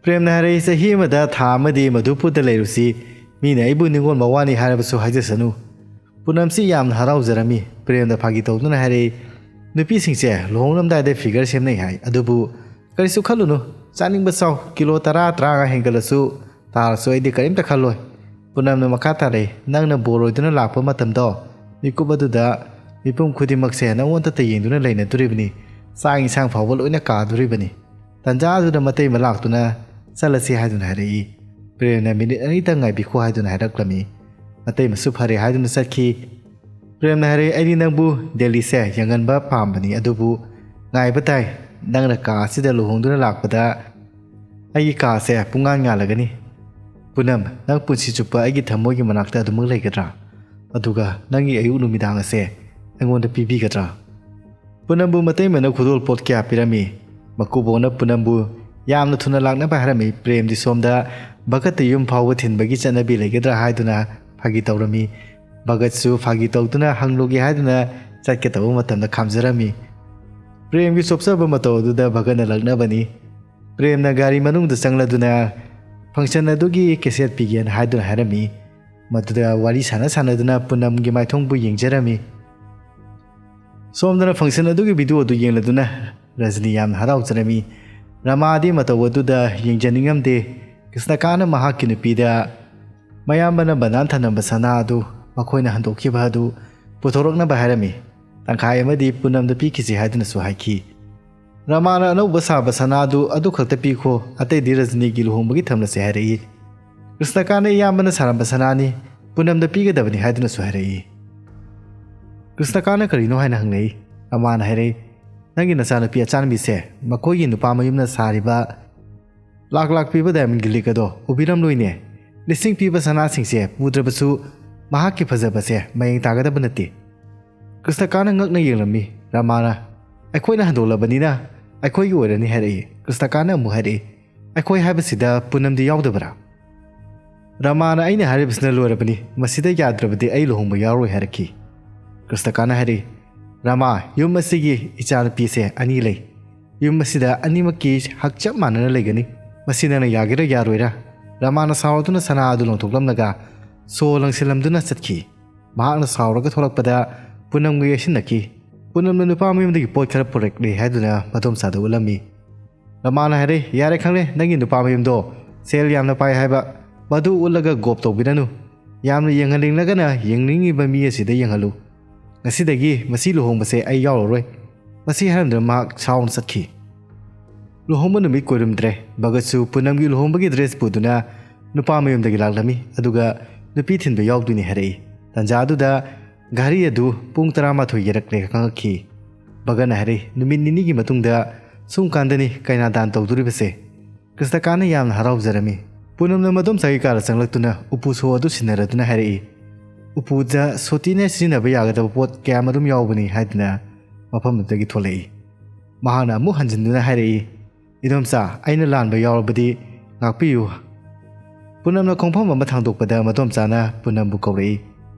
ꯄ꯭ꯔꯦꯝꯅ ꯍꯥꯏꯔꯛꯏ, "ꯆꯍꯤ ꯑꯃꯗ ꯊꯥ ꯑꯃꯗꯤ ꯃꯙꯨꯄꯨꯔꯗ ꯂꯩꯔꯨꯁꯤ꯫ ꯃꯤꯅ ꯑꯩꯕꯨ ꯅꯤꯡꯉꯣꯜ ꯃꯋꯥꯅꯤ ꯍꯥꯏꯔꯕꯁꯨ ꯍꯥꯏꯖꯁꯅꯨ꯫ ꯄꯨꯅꯝꯁꯤ ꯌꯥꯝꯅ ꯍꯔꯥꯎꯖꯔꯝꯃꯤ꯫ ꯄ꯭ꯔꯦꯝꯗ ꯐꯥꯒꯤ ꯇꯧꯗꯨꯅ ꯍꯥꯏꯔꯛꯏ, "ꯅꯨꯄꯤꯁꯤꯡꯁꯦ ꯂꯨꯍꯣꯡꯂꯝꯗꯥꯏꯗ ꯐꯤꯒꯔ ꯁꯦꯝꯅꯩ ꯍꯥꯏ, ꯑꯗꯨꯕꯨ ꯀꯔꯤꯁꯨ ꯈꯜꯂꯨꯅꯨ, ꯆꯥꯅꯤꯡꯕ ꯆꯥꯎ, ꯀꯤꯂꯣ ꯇꯔꯥ ꯇꯔꯥꯃꯉꯥ ꯍꯦꯟꯒꯠꯂꯁꯨ ꯇꯥꯔꯁꯨ ꯑꯩꯗꯤ ꯀꯔꯤꯝꯇ ꯈꯜꯂꯣꯏ꯫" ꯄꯨꯅꯝꯅ ꯃꯈꯥ ꯇꯥꯔꯛꯏ, "ꯅꯪꯅ ꯕꯣꯔ ꯑꯣꯏꯗꯨꯅ ꯂꯥꯛꯄ ꯃꯇꯝꯗꯣ, ꯃꯤꯀꯨꯞ ꯑꯗꯨꯗ ꯃꯤꯄꯨꯝ ꯈꯨꯗꯤꯡꯃꯛꯁꯦ ꯅꯪꯉꯣꯟꯗꯇ ꯌꯦꯡꯗꯨꯅ ꯂꯩꯅꯗꯣꯔꯤꯕꯅꯤ꯫ ꯆꯥꯛ ꯏꯟꯁꯥꯡ ꯐꯥꯎꯕ ꯂꯣꯏꯅ ꯀꯥꯗꯣꯔꯤꯕꯅꯤ꯫ ꯇꯟꯖꯥ ꯑꯗꯨꯗ ꯃꯇꯩꯃ ꯂꯥꯛꯇꯨꯅ ꯆꯠꯂꯁꯤ ꯍꯥꯏꯗꯨꯅ ꯍꯥꯏꯔꯛꯏ꯫ ꯄ꯭ꯔꯦꯝꯅ ꯃꯤꯅꯤꯠ ꯑꯅꯤꯇꯪ ꯉꯥꯏꯕꯤꯈꯣ ꯍꯥꯏꯗꯨꯅ ꯍꯥꯏꯔꯛꯂꯝꯃꯤ꯫ ꯃꯇꯩꯃꯁꯨ ꯐꯔꯦ ꯍꯥꯏꯗꯨꯅ ꯆꯠꯈꯤ꯫ ꯄ꯭ꯔꯦꯝꯅ ꯍꯥꯏꯔꯛꯏ, "ꯑꯩꯗꯤ ꯅꯪꯕꯨ ꯗꯦꯜꯂꯤꯁꯦ ꯌꯦꯡꯍꯟꯕ ꯄꯥꯝꯕꯅꯤ, ꯑꯗꯨꯕꯨ ꯉꯥꯏꯕ ꯇꯥꯏ꯫ ꯅꯪꯅ ꯀꯥ ꯑꯁꯤꯗ ꯂꯨꯍꯣꯡꯗꯨꯅ ꯂꯥꯛꯄꯗ ꯑꯩꯒꯤ ꯀꯥꯁꯦ ꯄꯨꯡꯉꯥꯟ ꯉꯥꯜꯂꯒꯅꯤ꯫ ꯄꯨꯅꯝ, ꯅꯪ ꯄꯨꯟꯁꯤ ꯆꯨꯞꯄ ꯑꯩꯒꯤ ꯊꯃꯣꯏꯒꯤ ꯃꯅꯥꯛꯇ ꯑꯗꯨꯃꯛ ꯂꯩꯒꯗ꯭ꯔꯥ? ꯑꯗꯨꯒ ꯅꯪꯒꯤ ꯑꯌꯨꯛ ꯅꯨꯃꯤꯗꯥꯡ ꯑꯁꯦ ꯑꯩꯉꯣꯟꯗ ꯄꯤꯕꯤꯒꯗ꯭ꯔꯥ?" ꯄꯨꯅꯝꯕꯨ ꯃꯇꯩꯃꯅ ꯈꯨꯗꯣꯜ ꯄꯣꯠ ꯀꯌꯥ ꯄꯤꯔꯝꯃꯤ꯫ ꯃꯀꯨꯕꯣꯛꯅ ꯄꯨꯅꯝꯕꯨ ꯌꯥꯝꯅ ꯊꯨꯅ ꯂꯥꯛꯅꯕ ꯍꯥꯏꯔꯝꯃꯤ꯫ ꯄ꯭ꯔꯦꯝꯗꯤ ꯁꯣꯝꯗ ꯚꯒꯠꯇ ꯌꯨꯝ ꯐꯥꯎꯕ ꯊꯤꯟꯕꯒꯤ ꯆꯠꯅꯕꯤ ꯂꯩꯒꯗ꯭ꯔꯥ ꯍꯥꯏꯗꯨꯅ ꯐꯥꯒꯤ ꯇꯧꯔꯝꯃꯤ꯫ ꯚꯒꯠꯁꯨ ꯐꯥꯒꯤ ꯇꯧꯗꯨꯅ ꯍꯪꯂꯨꯒꯦ ꯍꯥꯏꯗꯨꯅ ꯆꯠꯀꯗꯧꯕ ꯃꯇꯝꯗ ꯈꯥꯝꯖꯔꯝꯃꯤ꯫ ꯄ꯭ꯔꯦꯝꯒꯤ ꯆꯣꯞꯆꯕ ꯃꯇꯧ ꯑꯗꯨꯗ ꯚꯒꯠꯅ ꯂꯛꯅꯕꯅꯤ꯫ ꯄ꯭ꯔꯦꯝꯅ ꯒꯥꯔꯤ ꯃꯅꯨꯡꯗ ꯆꯪꯂꯗꯨꯅ ꯐꯪꯁꯟ ꯑꯗꯨꯒꯤ ꯀꯦꯁꯦꯠ ꯄꯤꯒꯦꯅ ꯍꯥꯏꯗꯨꯅ ꯍꯥꯏꯔꯝꯃꯤ꯫ ꯃꯗꯨꯗ ꯋꯥꯔꯤ ꯁꯥꯟꯅ ꯁꯥꯟꯅꯗꯨꯅ ꯄꯨꯅꯝꯒꯤ ꯃꯥꯏꯊꯣꯡꯕꯨ ꯌꯦꯡꯖꯔꯝꯃꯤ꯫ ꯁꯣꯝꯗꯅ ꯐꯪꯁꯟ ꯑꯗꯨꯒꯤ ꯚꯤꯗꯤꯑꯣ ꯑꯗꯨ ꯌꯦꯡꯂꯗꯨꯅ ꯔꯖꯅꯤ ꯌꯥꯝꯅ ꯍꯔꯥꯎꯖꯔꯝꯃꯤ꯫ ꯔꯃꯥꯗꯤ ꯃꯇꯧ ꯑꯗꯨꯗ ꯌꯦꯡꯖꯅꯤꯡꯉꯝꯗꯦ꯫ ꯀ꯭ꯔꯤꯁꯅꯀꯥꯟꯅ ꯃꯍꯥꯛꯀꯤ ꯅꯨꯄꯤꯗ ꯃꯌꯥꯝꯕꯅ ꯕꯟꯗꯥꯟ ꯊꯅꯝꯕ ꯁꯅꯥ ꯑꯗꯨ ꯃꯈꯣꯏꯅ ꯍꯟꯗꯣꯛꯈꯤꯕ ꯑꯗꯨ ꯄꯨꯊꯣꯔꯛꯅꯕ ꯍꯥꯏꯔꯝꯃꯤ꯫ ꯇꯪꯈꯥꯏ ꯑꯃꯗꯤ ꯄꯨꯅꯝꯗ ꯄꯤꯈꯤꯁꯤ ꯍꯥꯏꯗꯨꯅꯁꯨ ꯍꯥꯏꯈꯤ꯫ ꯔꯃꯥꯅ ꯑꯅꯧꯕ ꯁꯥꯕ ꯁꯅꯥ ꯑꯗꯨ ꯑꯗꯨ ꯈꯛꯇ ꯄꯤꯈꯣ, ꯑꯇꯩꯗꯤ ꯔꯖꯅꯤꯒꯤ ꯂꯨꯍꯣꯡꯕꯒꯤ ꯊꯝꯂꯁꯦ ꯍꯥꯏꯔꯛꯏ꯫ ꯀ꯭ꯔꯤꯁꯅꯀꯥꯟꯅ ꯏꯌꯥꯝꯕꯅ ꯁꯥꯔꯝꯕ ꯁꯅꯥꯅꯤ, ꯄꯨꯅꯝꯗ ꯄꯤꯒꯗꯕꯅꯤ ꯍꯥꯏꯗꯨꯅꯁꯨ ꯍꯥꯏꯔꯛꯏ꯫ ꯀ꯭ꯔꯤꯁꯅꯀꯥꯟꯅ ꯀꯔꯤꯅꯣ ꯍꯥꯏꯅ ꯍꯪꯂꯛꯏ꯫ ꯔꯃꯥꯅ ꯍꯥꯏꯔꯛꯏ, "ꯅꯪꯒꯤ ꯅꯆꯥꯅꯨꯄꯤ ꯑꯆꯥꯟꯕꯤꯁꯦ ꯃꯈꯣꯏꯒꯤ ꯅꯨꯄꯥ ꯃꯌꯨꯝꯅ ꯁꯥꯔꯤꯕ ꯂꯥꯛ ꯂꯥꯛ ꯄꯤꯕ ꯗꯥꯏꯃꯟꯒꯤ ꯂꯤꯛ ꯑꯗꯣ ꯎꯕꯤꯔꯝꯂꯣꯏꯅꯦ꯫ ꯂꯤꯁꯤꯡ ꯄꯤꯕ ꯁꯅꯥꯁꯤꯡꯁꯦ ꯄꯨꯗ꯭ꯔꯕꯁꯨ ꯃꯍꯥꯛꯀꯤ ꯐꯖꯕꯁꯦ ꯃꯌꯦꯡ ꯇꯥꯒꯗꯕ ꯅꯠꯇꯦ꯫" ꯀ꯭ꯔꯤꯁꯅꯀꯥꯟꯅ ꯉꯛꯅ ꯌꯦꯡꯂꯝꯃꯤ꯫ ꯔꯃꯥꯅ, "ꯑꯩꯈꯣꯏꯅ ꯍꯟꯗꯣꯛꯂꯕꯅꯤꯅ ꯑꯩꯈꯣꯏꯒꯤ ꯑꯣꯏꯔꯅꯤ" ꯍꯥꯏꯔꯛꯏ꯫ ꯀ꯭ꯔꯤꯁꯅꯀꯥꯟꯅ ꯑꯃꯨꯛ ꯍꯥꯏꯔꯛꯏ, "ꯑꯩꯈꯣꯏ ꯍꯥꯏꯕꯁꯤꯗ ꯄꯨꯅꯝꯗꯤ ꯌꯥꯎꯗꯕ꯭ꯔꯥ?" ꯔꯃꯥꯅ, "ꯑꯩꯅ ꯍꯥꯏꯔꯤꯕꯁꯤꯅ ꯂꯣꯏꯔꯕꯅꯤ, ꯃꯁꯤꯗ ꯌꯥꯗ꯭ꯔꯕꯗꯤ ꯑꯩ ꯂꯨꯍꯣꯡꯕ ꯌꯥꯎꯔꯣꯏ" ꯍꯥꯏꯔꯛꯈꯤ꯫ ꯀ꯭ꯔꯤꯁꯅꯀꯥꯟꯅ ꯍꯥꯏꯔꯛꯏ, "ꯔꯃꯥ, ꯌꯨꯝ ꯑꯁꯤꯒꯤ ꯏꯆꯥꯅꯨꯄꯤꯁꯦ ꯑꯅꯤ ꯂꯩ꯫ ꯌꯨꯝ ꯑꯁꯤꯗ ꯑꯅꯤꯃꯛꯀꯤ ꯍꯛ ꯆꯞ ꯃꯥꯟꯅꯅ ꯂꯩꯒꯅꯤ꯫ ꯃꯁꯤ ꯅꯪꯅ ꯌꯥꯒꯦꯔꯥ ꯌꯥꯔꯣꯏꯔꯥ?" ꯔꯃꯥꯅ ꯁꯥꯎꯔꯗꯨꯅ ꯁꯅꯥ ꯑꯗꯨ ꯂꯪꯊꯣꯛꯂꯝꯂꯒ ꯁꯣ ꯂꯪꯁꯤꯜꯂꯝꯗꯨꯅ ꯆꯠꯈꯤ꯫ ꯃꯍꯥꯛꯅ ꯁꯥꯎꯔꯒ ꯊꯣꯛꯂꯛꯄꯗ ꯄꯨꯅꯝꯒ ꯌꯦꯛꯁꯤꯟꯅꯈꯤ꯫ ꯄꯨꯅꯝꯅ ꯅꯨꯄꯥ ꯃꯌꯨꯝꯗꯒꯤ ꯄꯣꯠ ꯈꯔ ꯄꯨꯔꯛꯂꯦ ꯍꯥꯏꯗꯨꯅ ꯃꯗꯣꯝꯆꯥꯗ ꯎꯠꯂꯝꯃꯤ꯫ ꯔꯃꯥꯅ ꯍꯥꯏꯔꯦ, "ꯌꯥꯔꯦ, ꯈꯪꯂꯦ, ꯅꯪꯒꯤ ꯅꯨꯄꯥ ꯃꯌꯨꯝꯗꯣ ꯁꯦꯜ ꯌꯥꯝꯅ ꯄꯥꯏ ꯍꯥꯏꯕ, ꯃꯗꯨ ꯎꯠꯂꯒ ꯒꯣꯞ ꯇꯧꯕꯤꯔꯅꯨ꯫ ꯌꯥꯝꯅ ꯌꯦꯡꯍꯟꯅꯤꯡꯂꯒꯅ ꯌꯦꯡꯅꯤꯡꯉꯤꯕ ꯃꯤ ꯑꯁꯤꯗ ꯌꯦꯡꯍꯜꯂꯨ꯫ ꯉꯁꯤꯗꯒꯤ ꯃꯁꯤ ꯂꯨꯍꯣꯡꯕꯁꯦ ꯑꯩ ꯌꯥꯎꯔꯔꯣꯏ꯫" ꯃꯁꯤ ꯍꯥꯏꯔꯝꯗꯨꯅ ꯃꯍꯥꯛ ꯁꯥꯎꯅ ꯆꯠꯈꯤ꯫ ꯂꯨꯍꯣꯡꯕ ꯅꯨꯃꯤꯠ ꯀꯨꯏꯔꯝꯗ꯭ꯔꯦ꯫ ꯚꯒꯠꯁꯨ ꯄꯨꯅꯝꯒꯤ ꯂꯨꯍꯣꯡꯕꯒꯤ ꯗ꯭ꯔꯦꯁ ꯄꯨꯗꯨꯅ ꯅꯨꯄꯥ ꯃꯌꯨꯝꯗꯒꯤ ꯂꯥꯛꯂꯝꯃꯤ, ꯑꯗꯨꯒ ꯅꯨꯄꯤ ꯊꯤꯟꯕ ꯌꯥꯎꯗꯣꯏꯅꯤ ꯍꯥꯏꯔꯛꯏ꯫ ꯇꯟꯖꯥ ꯑꯗꯨꯗ ꯘꯔꯤ ꯑꯗꯨ ꯄꯨꯡ ꯇꯔꯥꯃꯥꯊꯣꯏ ꯌꯧꯔꯛꯂꯦ ꯈꯪꯉꯛꯈꯤ꯫ ꯚꯒꯠꯅ ꯍꯥꯏꯔꯛꯏ, "ꯅꯨꯃꯤꯠ ꯅꯤꯅꯤꯒꯤ ꯃꯇꯨꯡꯗ ꯁꯨꯝ ꯀꯥꯟꯗꯅꯤ ꯀꯩꯅꯥꯗꯥꯟ ꯇꯧꯗꯣꯔꯤꯕꯁꯦ꯫" ꯀ꯭ꯔꯤꯁꯅꯀꯥꯟꯅ ꯌꯥꯝꯅ ꯍꯔꯥꯎꯖꯔꯝꯃꯤ꯫ ꯄꯨꯅꯝꯅ ꯃꯗꯣꯝꯆꯥꯒꯤ ꯀꯥꯗ ꯆꯪꯂꯛꯇꯨꯅ ꯎꯄꯨ ꯁꯣ ꯑꯗꯨ ꯁꯤꯟꯅꯔꯗꯨꯅ ꯍꯥꯏꯔꯛꯏ, "ꯎꯄꯨꯗ ꯁꯣꯇꯤꯅ ꯁꯤꯖꯤꯟꯅꯕ ꯌꯥꯒꯗꯕ ꯄꯣꯠ ꯀꯌꯥꯃꯔꯨꯝ ꯌꯥꯎꯕꯅꯤ" ꯍꯥꯏꯗꯨꯅ ꯃꯐꯝ ꯑꯗꯨꯗꯒꯤ ꯊꯣꯛꯂꯛꯏ꯫ ꯃꯍꯥꯛꯅ ꯑꯃꯨꯛ ꯍꯟꯖꯤꯟꯗꯨꯅ ꯍꯥꯏꯔꯛꯏ, "ꯏꯗꯣꯝꯆꯥ, ꯑꯩꯅ ꯂꯥꯟꯕ ꯌꯥꯎꯔꯕꯗꯤ ꯉꯥꯛꯄꯤꯌꯨ꯫" ꯄꯨꯅꯝꯅ ꯈꯣꯡꯐꯝ ꯑꯃ ꯊꯥꯡꯗꯣꯛꯄꯗ ꯃꯗꯣꯝꯆꯥꯅ ꯄꯨꯅꯝꯕꯨ ꯀꯧꯔꯛꯏ꯫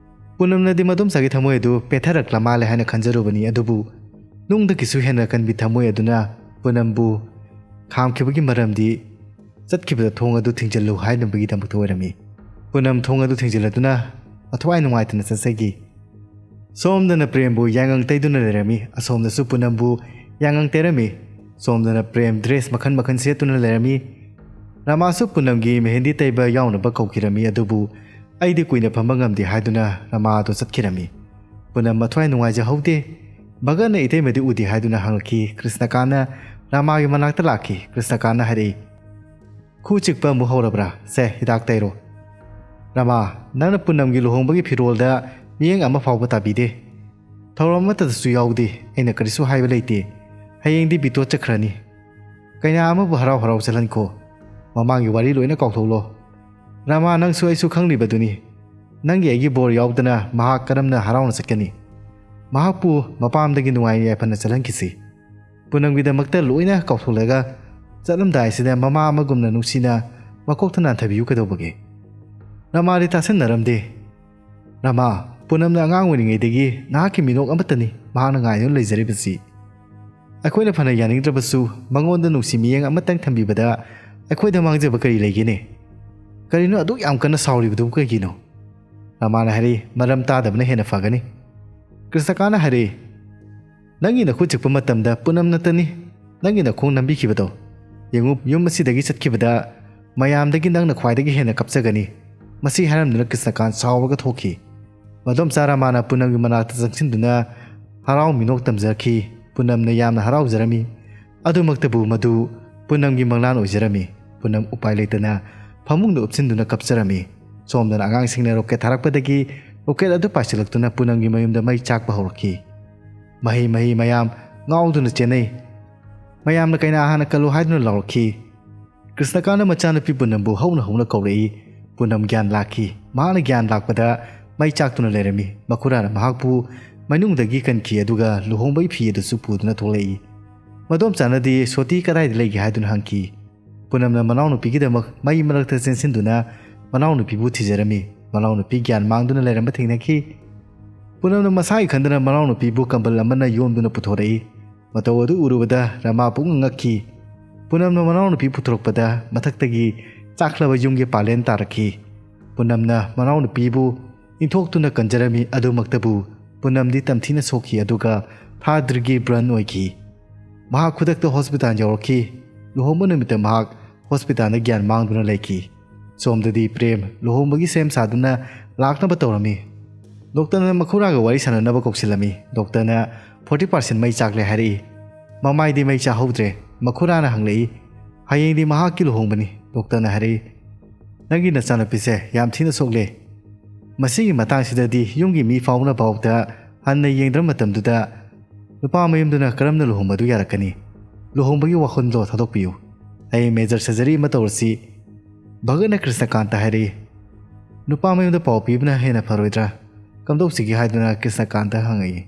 ꯄꯨꯅꯝꯅꯗꯤ ꯃꯗꯣꯝꯆꯥꯒꯤ ꯊꯃꯣꯏ ꯑꯗꯨ ꯄꯦꯠꯊꯔꯛꯂ ꯃꯥꯜꯂꯦ ꯍꯥꯏꯅ ꯈꯟꯖꯔꯨꯕꯅꯤ, ꯑꯗꯨꯕꯨ ꯅꯨꯡꯗꯒꯤꯁꯨ ꯍꯦꯟꯅ ꯀꯟꯕꯤ ꯊꯃꯣꯏ ꯑꯗꯨꯅ ꯄꯨꯅꯝꯕꯨ ꯈꯥꯝꯈꯤꯕꯒꯤ ꯃꯔꯝꯗꯤ ꯆꯠꯈꯤꯕꯗ ꯊꯣꯡ ꯑꯗꯨ ꯊꯤꯡꯖꯤꯜꯂꯨ ꯍꯥꯏꯅꯕꯒꯤꯗꯃꯛꯇ ꯑꯣꯏꯔꯝꯃꯤ꯫ ꯄꯨꯅꯝ ꯊꯣꯡ ꯑꯗꯨ ꯊꯤꯡꯖꯤꯜꯂꯗꯨꯅ ꯃꯊ꯭ꯋꯥꯏ ꯅꯨꯡꯉꯥꯏꯇꯅ ꯆꯠꯆꯈꯤ꯫ ꯁꯣꯝꯗꯅ ꯄ꯭ꯔꯦꯝꯕꯨ ꯌꯥꯏꯉꯪ ꯇꯩꯗꯨꯅ ꯂꯩꯔꯝꯃꯤ, ꯑꯁꯣꯝꯗꯁꯨ ꯄꯨꯅꯝꯕꯨ ꯌꯥꯏꯉꯪ ꯇꯩꯔꯝꯃꯤ꯫ ꯁꯣꯝꯗꯅ ꯄ꯭ꯔꯦꯝ ꯗ꯭ꯔꯦꯁ ꯃꯈꯜ ꯃꯈꯜ ꯁꯦꯠꯇꯨꯅ ꯂꯩꯔꯝꯃꯤ꯫ ꯔꯃꯥꯁꯨ ꯄꯨꯅꯝꯒꯤ ꯃꯦꯍꯦꯟꯗꯤ ꯇꯩꯕ ꯌꯥꯎꯅꯕ ꯀꯧꯈꯤꯔꯝꯃꯤ, ꯑꯗꯨꯕꯨ ꯑꯩꯗꯤ ꯀꯨꯏꯅ ꯐꯝꯕ ꯉꯝꯗꯦ ꯍꯥꯏꯗꯨꯅ ꯔꯃꯥꯗꯣ ꯆꯠꯈꯤꯔꯝꯃꯤ꯫ ꯄꯨꯅꯝ ꯃꯊ꯭ꯋꯥꯏ ꯅꯨꯡꯉꯥꯏꯖꯍꯧꯗꯦ꯫ ꯚꯒꯠꯅ ꯏꯇꯩꯃꯗꯤ ꯎꯗꯦ ꯍꯥꯏꯗꯨꯅ ꯍꯪꯂꯛꯈꯤ꯫ ꯀ꯭ꯔꯤꯁꯅꯀꯥꯟꯅ ꯔꯃꯥꯒꯤ ꯃꯅꯥꯛꯇ ꯂꯥꯛꯈꯤ꯫ ꯀ꯭ꯔꯤꯁꯅꯀꯥꯟꯅ ꯍꯥꯏꯔꯛꯏ, "ꯈꯨ ꯆꯤꯛꯄ ꯑꯃꯨꯛ ꯍꯧꯔꯕ꯭ꯔꯥ? ꯁꯦ, ꯍꯤꯗꯥꯛ ꯇꯩꯔꯣ꯫" "ꯔꯃꯥ, ꯅꯪꯅ ꯄꯨꯅꯝꯒꯤ ꯂꯨꯍꯣꯡꯕꯒꯤ ꯐꯤꯔꯣꯜꯗ ꯃꯤꯠꯌꯦꯡ ꯑꯃ ꯐꯥꯎꯕ ꯇꯥꯕꯤꯗꯦ꯫ ꯊꯧꯔꯝ ꯑꯃꯠꯇꯗꯁꯨ ꯌꯥꯎꯗꯦ꯫ ꯑꯩꯅ ꯀꯔꯤꯁꯨ ꯍꯥꯏꯕ ꯂꯩꯇꯦ꯫ ꯍꯌꯦꯡꯗꯤ ꯕꯤꯇꯣ ꯆꯠꯈ꯭ꯔꯅꯤ꯫ ꯀꯩꯅꯥ ꯑꯃꯕꯨ ꯍꯔꯥꯎ ꯍꯔꯥꯎ ꯆꯠꯍꯟꯈꯣ꯫ ꯃꯃꯥꯡꯒꯤ ꯋꯥꯔꯤ ꯂꯣꯏꯅ ꯀꯥꯎꯊꯣꯛꯂꯣ꯫ ꯔꯃꯥ, ꯅꯪꯁꯨ ꯑꯩꯁꯨ ꯈꯪꯂꯤꯕꯗꯨꯅꯤ꯫ ꯅꯪꯒꯤ ꯑꯩꯒꯤ ꯕꯣꯔ ꯌꯥꯎꯗꯅ ꯃꯍꯥꯛ ꯀꯔꯝꯅ ꯍꯔꯥꯎꯅ ꯆꯠꯀꯅꯤ? ꯃꯍꯥꯛꯄꯨ ꯃꯄꯥꯝꯗꯒꯤ ꯅꯨꯡꯉꯥꯏ ꯌꯥꯏꯐꯅ ꯆꯠꯍꯟꯈꯤꯁꯤ꯫ ꯄꯨꯅꯝꯒꯤꯗꯃꯛꯇ ꯂꯣꯏꯅ ꯀꯥꯎꯊꯣꯛꯂꯒ ꯆꯠꯂꯝꯗꯥꯏꯁꯤꯗ ꯃꯃꯥ ꯑꯃꯒꯨꯝꯅ ꯅꯨꯡꯁꯤꯅ ꯃꯀꯣꯛꯇ ꯅꯥꯟꯊꯕꯤꯌꯨ ꯀꯩꯗꯧꯕꯒꯦ?" ꯔꯃꯥꯗꯤ ꯇꯥꯁꯟꯅꯔꯝꯗꯦ꯫ "ꯔꯃꯥ, ꯄꯨꯅꯝꯅ ꯑꯉꯥꯡ ꯑꯣꯏꯔꯤꯉꯩꯗꯒꯤ ꯅꯍꯥꯛꯀꯤ ꯃꯤꯅꯣꯛ ꯑꯃꯠꯇꯅꯤ ꯃꯍꯥꯛꯅ ꯉꯥꯏꯗꯨꯅ ꯂꯩꯖꯔꯤꯕꯁꯤ꯫ ꯑꯩꯈꯣꯏꯅ ꯐꯅ ꯌꯥꯅꯤꯡꯗ꯭ꯔꯕꯁꯨ ꯃꯉꯣꯟꯗ ꯅꯨꯡꯁꯤ ꯃꯤꯠꯌꯦꯡ ꯑꯃꯇꯪ ꯊꯝꯕꯤꯕꯗ ꯑꯩꯈꯣꯏꯗ ꯃꯥꯡꯖꯕ ꯀꯔꯤ ꯂꯩꯒꯦꯅꯦ? "ꯀꯔꯤꯅꯣ ꯑꯗꯨꯛ ꯌꯥꯝ ꯀꯟꯅ ꯁꯥꯎꯔꯤꯕꯗꯨꯕꯨ ꯀꯩꯒꯤꯅꯣ?" ꯔꯃꯥꯅ ꯍꯥꯏꯔꯛꯏ, "ꯃꯔꯝ ꯇꯥꯗꯕꯅ ꯍꯦꯟꯅ ꯐꯒꯅꯤ꯫" ꯀ꯭ꯔꯤꯁꯅꯀꯥꯟꯅ ꯍꯥꯏꯔꯛꯏ, "ꯅꯪꯒꯤ ꯅꯈꯨꯠ ꯆꯤꯛꯄ ꯃꯇꯝꯗ ꯄꯨꯅꯝ ꯅꯠꯇꯅꯤ ꯅꯪꯒꯤ ꯅꯈꯣꯡ ꯅꯝꯕꯤꯈꯤꯕꯗꯣ꯫ ꯌꯦꯡꯉꯨ, ꯌꯨꯝ ꯑꯁꯤꯗꯒꯤ ꯆꯠꯈꯤꯕꯗ ꯃꯌꯥꯝꯗꯒꯤ ꯅꯪꯅ ꯈ꯭ꯋꯥꯏꯗꯒꯤ ꯍꯦꯟꯅ ꯀꯞꯆꯒꯅꯤ꯫" ꯃꯁꯤ ꯍꯥꯏꯔꯝꯗꯨꯅ ꯀ꯭ꯔꯤꯁꯅꯀꯥꯟ ꯁꯥꯎꯔꯒ ꯊꯣꯛꯈꯤ꯫ ꯃꯗꯣꯝꯆꯥ ꯔꯃꯥꯅ ꯄꯨꯅꯝꯒꯤ ꯃꯅꯥꯛꯇ ꯆꯪꯁꯤꯟꯗꯨꯅ ꯍꯔꯥꯎ ꯃꯤꯅꯣꯛ ꯇꯝꯖꯔꯛꯈꯤ꯫ ꯄꯨꯅꯝꯅ ꯌꯥꯝꯅ ꯍꯔꯥꯎꯖꯔꯝꯃꯤ꯫ ꯑꯗꯨꯃꯛꯇꯕꯨ ꯃꯗꯨ ꯄꯨꯅꯝꯒꯤ ꯃꯪꯂꯥꯟ ꯑꯣꯏꯖꯔꯝꯃꯤ꯫ ꯄꯨꯅꯝ ꯎꯄꯥꯏ ꯂꯩꯇꯅ ꯐꯃꯨꯡꯗ ꯎꯞꯁꯤꯟꯗꯨꯅ ꯀꯞꯆꯔꯝꯃꯤ꯫ ꯁꯣꯝꯗꯅ ꯑꯉꯥꯡꯁꯤꯡꯅ ꯔꯣꯀꯦꯠ ꯊꯥꯔꯛꯄꯗꯒꯤ ꯔꯣꯀꯦꯠ ꯑꯗꯨ ꯄꯥꯏꯁꯤꯜꯂꯛꯇꯨꯅ ꯄꯨꯅꯝꯒꯤ ꯃꯌꯨꯝꯗ ꯃꯩ ꯆꯥꯛꯄ ꯍꯧꯔꯛꯈꯤ꯫ ꯃꯍꯩ ꯃꯍꯩ ꯃꯌꯥꯝ ꯉꯥꯎꯗꯨꯅ ꯆꯦꯟꯅꯩ꯫ ꯃꯌꯥꯝꯅ "ꯀꯩꯅꯥ ꯍꯥꯟꯅ ꯀꯜꯂꯨ" ꯍꯥꯏꯗꯨꯅ ꯂꯥꯎꯔꯛꯈꯤ꯫ ꯀ꯭ꯔꯤꯁꯅꯀꯥꯟꯅ ꯃꯆꯥꯅꯨꯄꯤ ꯄꯨꯅꯝꯕꯨ ꯍꯧꯅ ꯍꯧꯅ ꯀꯧꯔꯛꯏ꯫ ꯄꯨꯅꯝ ꯒ꯭ꯌꯥꯟ ꯂꯥꯛꯈꯤ꯫ ꯃꯍꯥꯛꯅ ꯒ꯭ꯌꯥꯟ ꯂꯥꯛꯄꯗ ꯃꯩ ꯆꯥꯛꯇꯨꯅ ꯂꯩꯔꯝꯃꯤ꯫ ꯃꯈꯨꯔꯥꯅ ꯃꯍꯥꯛꯄꯨ ꯃꯅꯨꯡꯗꯒꯤ ꯀꯟꯈꯤ, ꯑꯗꯨꯒ ꯂꯨꯍꯣꯡꯕꯒꯤ ꯐꯤ ꯑꯗꯨꯁꯨ ꯄꯨꯗꯨꯅ ꯊꯣꯛꯂꯛꯏ꯫ ꯃꯗꯣꯝꯆꯥꯅꯗꯤ "ꯁꯣꯇꯤ ꯀꯗꯥꯏꯗ ꯂꯩꯒꯦ?" ꯍꯥꯏꯗꯨꯅ ꯍꯪꯈꯤ꯫ ꯄꯨꯅꯝꯅ ꯃꯅꯥꯎꯅꯨꯄꯤꯒꯤꯗꯃꯛ ꯃꯩ ꯃꯔꯛꯇ ꯆꯦꯟꯁꯤꯟꯗꯨꯅ ꯃꯅꯥꯎꯅꯨꯄꯤꯕꯨ ꯊꯤꯖꯔꯝꯃꯤ꯫ ꯃꯅꯥꯎꯅꯨꯄꯤ ꯒ꯭ꯌꯥꯟ ꯃꯥꯡꯗꯨꯅ ꯂꯩꯔꯝꯕ ꯊꯦꯡꯅꯈꯤ꯫ ꯄꯨꯅꯝꯅ ꯃꯁꯥꯒꯤ ꯈꯟꯗꯨꯅ ꯃꯅꯥꯎꯅꯨꯄꯤꯕꯨ ꯀꯝꯕꯜ ꯑꯃꯅ ꯌꯣꯝꯗꯨꯅ ꯄꯨꯊꯣꯔꯛꯏ꯫ ꯃꯇꯧ ꯑꯗꯨ ꯎꯔꯨꯕꯗ ꯔꯃꯥ ꯄꯨꯛꯉꯛ ꯉꯛꯈꯤ꯫ ꯄꯨꯅꯝꯅ ꯃꯅꯥꯎꯅꯨꯄꯤ ꯄꯨꯊꯣꯔꯛꯄꯗ ꯃꯊꯛꯇꯒꯤ ꯆꯥꯛꯂꯕ ꯌꯨꯝꯒꯤ ꯄꯥꯂꯦꯟ ꯇꯥꯔꯛꯈꯤ꯫ ꯄꯨꯅꯝꯅ ꯃꯅꯥꯎꯅꯨꯄꯤꯕꯨ ꯏꯟꯊꯣꯛꯇꯨꯅ ꯀꯟꯖꯔꯝꯃꯤ꯫ ꯑꯗꯨꯃꯛꯇꯕꯨ ꯄꯨꯅꯝꯗꯤ ꯇꯝꯊꯤꯅ ꯁꯣꯛꯈꯤ, ꯑꯗꯨꯒ ꯊꯥꯔꯠ ꯗꯤꯒ꯭ꯔꯤ ꯕ꯭ꯔꯟ ꯑꯣꯏꯈꯤ꯫ ꯃꯍꯥꯛ ꯈꯨꯗꯛꯇ ꯍꯣꯁꯄꯤꯇꯥꯜ ꯌꯧꯔꯛꯈꯤ꯫ ꯂꯨꯍꯣꯡꯕ ꯅꯨꯃꯤꯠꯇ ꯃꯍꯥꯛ ꯍꯣꯁꯄꯤꯇꯥꯜꯗ ꯒ꯭ꯌꯥꯟ ꯃꯥꯡꯗꯨꯅ ꯂꯩꯈꯤ꯫ ꯁꯣꯝꯗꯗꯤ ꯄ꯭ꯔꯦꯝ ꯂꯨꯍꯣꯡꯕꯒꯤ ꯁꯦꯝ ꯁꯥꯗꯨꯅ ꯂꯥꯛꯅꯕ ꯇꯧꯔꯝꯃꯤ꯫ ꯗꯣꯛꯇꯔꯅ ꯃꯈꯨꯔꯥꯒ ꯋꯥꯔꯤ ꯁꯥꯟꯅꯅꯕ ꯀꯧꯁꯤꯜꯂꯝꯃꯤ꯫ ꯗꯣꯛꯇꯔꯅ "ꯐꯣꯔꯇꯤ ꯄꯥꯔꯁꯦꯟ ꯃꯩ ꯆꯥꯛꯂꯦ" ꯍꯥꯏꯔꯛꯏ꯫ "ꯃꯃꯥꯏꯗꯤ ꯃꯩ ꯆꯥꯍꯧꯗ꯭ꯔꯦ?" ꯃꯈꯨꯔꯥꯅ ꯍꯪꯂꯛꯏ꯫ "ꯍꯌꯦꯡꯗꯤ ꯃꯍꯥꯛꯀꯤ ꯂꯨꯍꯣꯡꯕꯅꯤ", ꯗꯣꯛꯇꯔꯅ ꯍꯥꯏꯔꯛꯏ꯫ "ꯅꯪꯒꯤ ꯅꯆꯥꯅꯨꯄꯤꯁꯦ ꯌꯥꯝ ꯊꯤꯅ ꯁꯣꯛꯂꯦ꯫ ꯃꯁꯤꯒꯤ ꯃꯇꯥꯡꯁꯤꯗꯗꯤ ꯌꯨꯝꯒꯤ ꯃꯤ ꯐꯥꯎꯅ ꯐꯥꯎꯗ ꯍꯟꯅ ꯌꯦꯡꯗ꯭ꯔ ꯃꯇꯝꯗꯨꯗ ꯅꯨꯄꯥ ꯃꯌꯨꯝꯗꯨꯅ ꯀꯔꯝꯅ ꯂꯨꯍꯣꯡꯕꯗꯨ ꯌꯥꯔꯛꯀꯅꯤ? ꯂꯨꯍꯣꯡꯕꯒꯤ ꯋꯥꯈꯜꯗꯣ ꯊꯥꯗꯣꯛꯄꯤꯌꯨ꯫ ꯍꯌꯦꯡ ꯃꯦꯖꯔ ꯁꯔꯖꯔꯤ ꯑꯃ ꯇꯧꯔꯁꯤ꯫" ꯚꯒꯠꯅ ꯀ꯭ꯔꯤꯁꯅꯀꯥꯟꯇ ꯍꯥꯏꯔꯛꯏ꯫ "ꯅꯨꯄꯥ ꯃꯌꯨꯝꯗ ꯄꯥꯎ ꯄꯤꯕꯅ ꯍꯦꯟꯅ ꯐꯔꯣꯏꯗ꯭ꯔꯥ? ꯀꯝꯗꯧꯁꯤꯒꯦ?" ꯍꯥꯏꯗꯨꯅ ꯀ꯭ꯔꯤꯁꯅꯀꯥꯟꯇ ꯍꯪꯉꯛꯏ꯫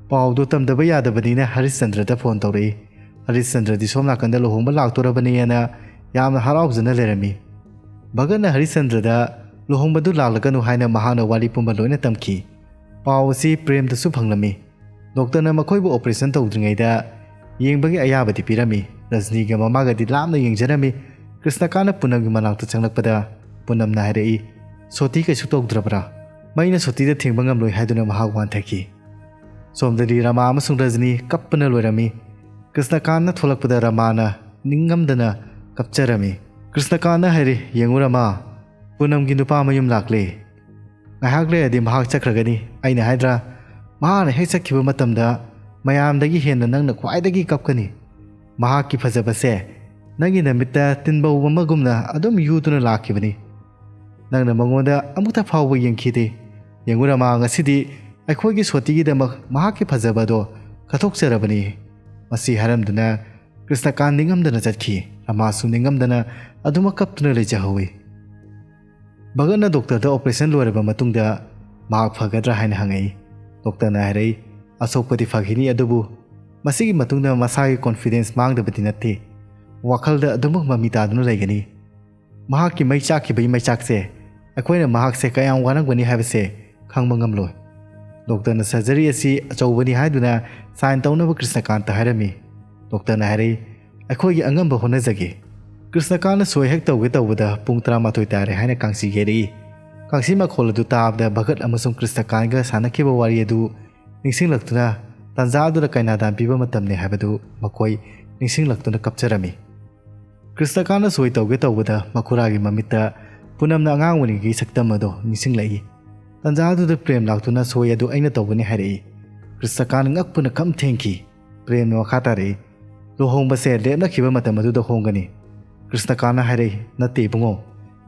ꯄꯥꯎꯗꯨ ꯇꯝꯗꯕ ꯌꯥꯗꯕꯅꯤꯅ ꯍꯔꯤꯁꯆꯟꯗ꯭ꯔꯗ ꯐꯣꯟ ꯇꯧꯔꯛꯏ꯫ ꯍꯔꯤꯁꯆꯟꯗ꯭ꯔꯗꯤ ꯁꯣꯝ ꯅꯥꯀꯟꯗ ꯂꯨꯍꯣꯡꯕ ꯂꯥꯛꯇꯣꯔꯕꯅꯦꯅ ꯌꯥꯝꯅ ꯍꯔꯥꯎꯖꯅ ꯂꯩꯔꯝꯃꯤ꯫ ꯚꯒꯠꯅ ꯍꯔꯤꯁꯆꯟꯗ꯭ꯔꯗ ꯂꯨꯍꯣꯡꯕꯗꯨ ꯂꯥꯛꯂꯒꯅꯨ ꯍꯥꯏꯅ ꯃꯍꯥꯛꯅ ꯋꯥꯔꯤ ꯄꯨꯝꯕ ꯂꯣꯏꯅ ꯇꯝꯈꯤ꯫ ꯄꯥꯎ ꯑꯁꯤ ꯄ꯭ꯔꯦꯝꯗꯁꯨ ꯐꯪꯂꯝꯃꯤ꯫ ꯗꯣꯛꯇꯔꯅ ꯃꯈꯣꯏꯕꯨ ꯑꯣꯄꯔꯦꯁꯟ ꯇꯧꯗ꯭ꯔꯤꯉꯩꯗ ꯌꯦꯡꯕꯒꯤ ꯑꯌꯥꯕꯗꯤ ꯄꯤꯔꯝꯃꯤ꯫ ꯔꯖꯅꯤꯒ ꯃꯃꯥꯒꯗꯤ ꯂꯥꯞꯅ ꯌꯦꯡꯖꯔꯝꯃꯤ꯫ ꯀ꯭ꯔꯤꯁꯅꯀꯥꯟꯅ ꯄꯨꯅꯝꯒꯤ ꯃꯅꯥꯛꯇ ꯆꯪꯂꯛꯄꯗ ꯄꯨꯅꯝꯅ ꯍꯥꯏꯔꯛꯏ, "ꯁꯣꯇꯤ ꯀꯩꯁꯨ ꯇꯧꯗ꯭ꯔꯕ꯭ꯔꯥ?" "ꯃꯩꯅ ꯁꯣꯇꯤꯗ ꯊꯦꯡꯕ ꯉꯝꯂꯣꯏ" ꯍꯥꯏꯗꯨꯅ ꯃꯍꯥꯛ ꯋꯥꯟꯊꯈꯤ꯫ ꯁꯣꯝꯗꯗꯤ ꯔꯃꯥ ꯑꯃꯁꯨꯡ ꯔꯖꯅꯤ ꯀꯞꯄꯅ ꯂꯣꯏꯔꯝꯃꯤ꯫ ꯀ꯭ꯔꯤꯁꯅꯀꯥꯟꯅ ꯊꯣꯛꯂꯛꯄꯗ ꯔꯃꯥꯅ ꯅꯤꯡꯉꯝꯗꯅ ꯀꯞꯆꯔꯝꯃꯤ꯫ ꯀ꯭ꯔꯤꯁꯅꯀꯥꯟꯅ ꯍꯥꯏꯔꯤ, "ꯌꯦꯡꯉꯨ ꯔꯃꯥ, ꯄꯨꯅꯝꯒꯤ ꯅꯨꯄꯥ ꯃꯌꯨꯝ ꯂꯥꯛꯂꯦ꯫ ꯉꯥꯏꯍꯥꯛ ꯂꯩꯔꯗꯤ ꯃꯍꯥꯛ ꯆꯠꯈ꯭ꯔꯒꯅꯤ꯫ ꯑꯩꯅ ꯍꯥꯏꯗ꯭ꯔꯥ, ꯃꯍꯥꯛꯅ ꯍꯦꯛ ꯆꯠꯈꯤꯕ ꯃꯇꯝꯗ ꯃꯌꯥꯝꯗꯒꯤ ꯍꯦꯟꯅ ꯅꯪꯅ ꯈ꯭ꯋꯥꯏꯗꯒꯤ ꯀꯞꯀꯅꯤ꯫ ꯃꯍꯥꯛꯀꯤ ꯐꯖꯕꯁꯦ ꯅꯪꯒꯤ ꯅꯃꯤꯠꯇ ꯇꯤꯟꯕꯧ ꯑꯃꯒꯨꯝꯅ ꯑꯗꯨꯝ ꯌꯨꯗꯨꯅ ꯂꯥꯛꯈꯤꯕꯅꯤ꯫ ꯅꯪꯅ ꯃꯉꯣꯟꯗ ꯑꯃꯨꯛꯇ ꯐꯥꯎꯕ ꯌꯦꯡꯈꯤꯗꯦ꯫ ꯌꯦꯡꯉꯨ ꯔꯃꯥ, ꯉꯁꯤꯗꯤ ꯑꯩꯈꯣꯏꯒꯤ ꯁꯣꯇꯤꯒꯤꯗꯃꯛ ꯃꯍꯥꯛꯀꯤ ꯐꯖꯕ ꯑꯗꯣ ꯀꯠꯊꯣꯛꯆꯔꯕꯅꯤ꯫" ꯃꯁꯤ ꯍꯥꯏꯔꯝꯗꯨꯅ ꯀ꯭ꯔꯤꯁꯅꯀꯥꯟ ꯅꯤꯡꯉꯝꯗꯅ ꯆꯠꯈꯤ꯫ ꯔꯃꯥꯁꯨ ꯅꯤꯡꯉꯝꯗꯅ ꯑꯗꯨꯃꯛ ꯀꯞꯇꯨꯅ ꯂꯩꯖꯍꯧꯏ꯫ ꯚꯒꯠꯅ ꯗꯣꯛꯇꯔꯗ ꯑꯣꯄꯔꯦꯁꯟ ꯂꯣꯏꯔꯕ ꯃꯇꯨꯡꯗ ꯃꯍꯥꯛ ꯐꯒꯗ꯭ꯔꯥ ꯍꯥꯏꯅ ꯍꯪꯉꯛꯏ꯫ ꯗꯣꯛꯇꯔꯅ ꯍꯥꯏꯔꯛꯏ, "ꯑꯁꯣꯛꯄꯗꯤ ꯐꯈꯤꯅꯤ, ꯑꯗꯨꯕꯨ ꯃꯁꯤꯒꯤ ꯃꯇꯨꯡꯗ ꯃꯁꯥꯒꯤ ꯀꯣꯟꯐꯤꯗꯦꯟꯁ ꯃꯥꯡꯗꯕꯗꯤ ꯅꯠꯇꯦ꯫ ꯋꯥꯈꯜꯗ ꯑꯗꯨꯃꯛ ꯃꯃꯤ ꯇꯥꯗꯨꯅ ꯂꯩꯒꯅꯤ꯫ ꯃꯍꯥꯛꯀꯤ ꯃꯩ ꯆꯥꯛꯈꯤꯕꯒꯤ ꯃꯩꯆꯥꯛꯁꯦ ꯑꯩꯈꯣꯏꯅ ꯃꯍꯥꯛꯁꯦ ꯀꯌꯥꯝ ꯋꯥꯔꯝꯒꯅꯤ ꯍꯥꯏꯕꯁꯦ ꯈꯪꯕ ꯉꯝꯂꯣꯏ꯫" ꯗꯣꯛꯇꯔꯅ ꯁꯔꯖꯔꯤ ꯑꯁꯤ ꯑꯆꯧꯕꯅꯤ ꯍꯥꯏꯗꯨꯅ ꯁꯥꯏꯟ ꯇꯧꯅꯕ ꯀ꯭ꯔꯤꯁꯅꯀꯥꯟꯇ ꯍꯥꯏꯔꯝꯃꯤ꯫ ꯗꯣꯛꯇꯔꯅ ꯍꯥꯏꯔꯛꯏ, "ꯑꯩꯈꯣꯏꯒꯤ ꯑꯉꯝꯕ ꯍꯣꯠꯅꯖꯒꯦ꯫" ꯀ꯭ꯔꯤꯁꯅꯀꯥꯟꯅ ꯁꯣꯏ ꯍꯦꯛ ꯇꯧꯒꯦ ꯇꯧꯕꯗ ꯄꯨꯡ ꯇꯔꯥꯃꯥꯊꯣꯏ ꯇꯥꯔꯦ ꯍꯥꯏꯅ ꯀꯥꯡꯁꯤ ꯌꯩꯔꯛꯏ꯫ ꯀꯥꯡꯁꯤ ꯃꯈꯣꯜ ꯑꯗꯨ ꯇꯥꯕꯗ ꯚꯒꯠ ꯑꯃꯁꯨꯡ ꯀ꯭ꯔꯤꯁꯅꯀꯥꯟꯒ ꯁꯥꯟꯅꯈꯤꯕ ꯋꯥꯔꯤ ꯑꯗꯨ ꯅꯤꯡꯁꯤꯡꯂꯛꯇꯨꯅ ꯇꯥꯟꯖꯥ ꯑꯗꯨꯗ ꯀꯩꯅꯥꯗꯥꯟ ꯄꯤꯕ ꯃꯇꯝꯅꯤ ꯍꯥꯏꯕꯗꯨ ꯃꯈꯣꯏ ꯅꯤꯡꯁꯤꯡꯂꯛꯇꯨꯅ ꯀꯞꯆꯔꯝꯃꯤ꯫ ꯀ꯭ꯔꯤꯁꯅꯀꯥꯟꯅ ꯁꯣꯏ ꯇꯧꯒꯦ ꯇꯧꯕꯗ ꯃꯈꯨꯔꯥꯒꯤ ꯃꯃꯤꯠꯇ ꯄꯨꯅꯝꯅ ꯑꯉꯥꯡ ꯑꯣꯏꯔꯤꯉꯩꯒꯤ ꯁꯛꯇꯝ ꯑꯗꯨ ꯅꯤꯡꯁꯤꯡꯂꯛꯏ꯫ ꯇꯥꯟꯖꯥ ꯑꯗꯨꯗ ꯄ꯭ꯔꯦꯝ ꯂꯥꯛꯇꯨꯅ ꯁꯣꯏ ꯑꯗꯨ ꯑꯩꯅ ꯇꯧꯕꯅꯤ ꯍꯥꯏꯔꯛꯏ꯫ ꯀ꯭ꯔꯤꯁꯅꯀꯥꯟ ꯉꯛꯄꯅ ꯈꯝ ꯊꯦꯡꯈꯤ꯫ ꯄ꯭ꯔꯦꯝꯅ ꯃꯈꯥ ꯇꯥꯔꯛꯏ, "ꯂꯨꯍꯣꯡꯕꯁꯦ ꯂꯦꯞꯅꯈꯤꯕ ꯃꯇꯝ ꯑꯗꯨꯗ ꯍꯣꯡꯒꯅꯤ꯫" ꯀ꯭ꯔꯤꯁꯅꯀꯥꯟꯅ ꯍꯥꯏꯔꯛꯏ, "ꯅꯠꯇꯦ ꯏꯕꯨꯡꯉꯣ,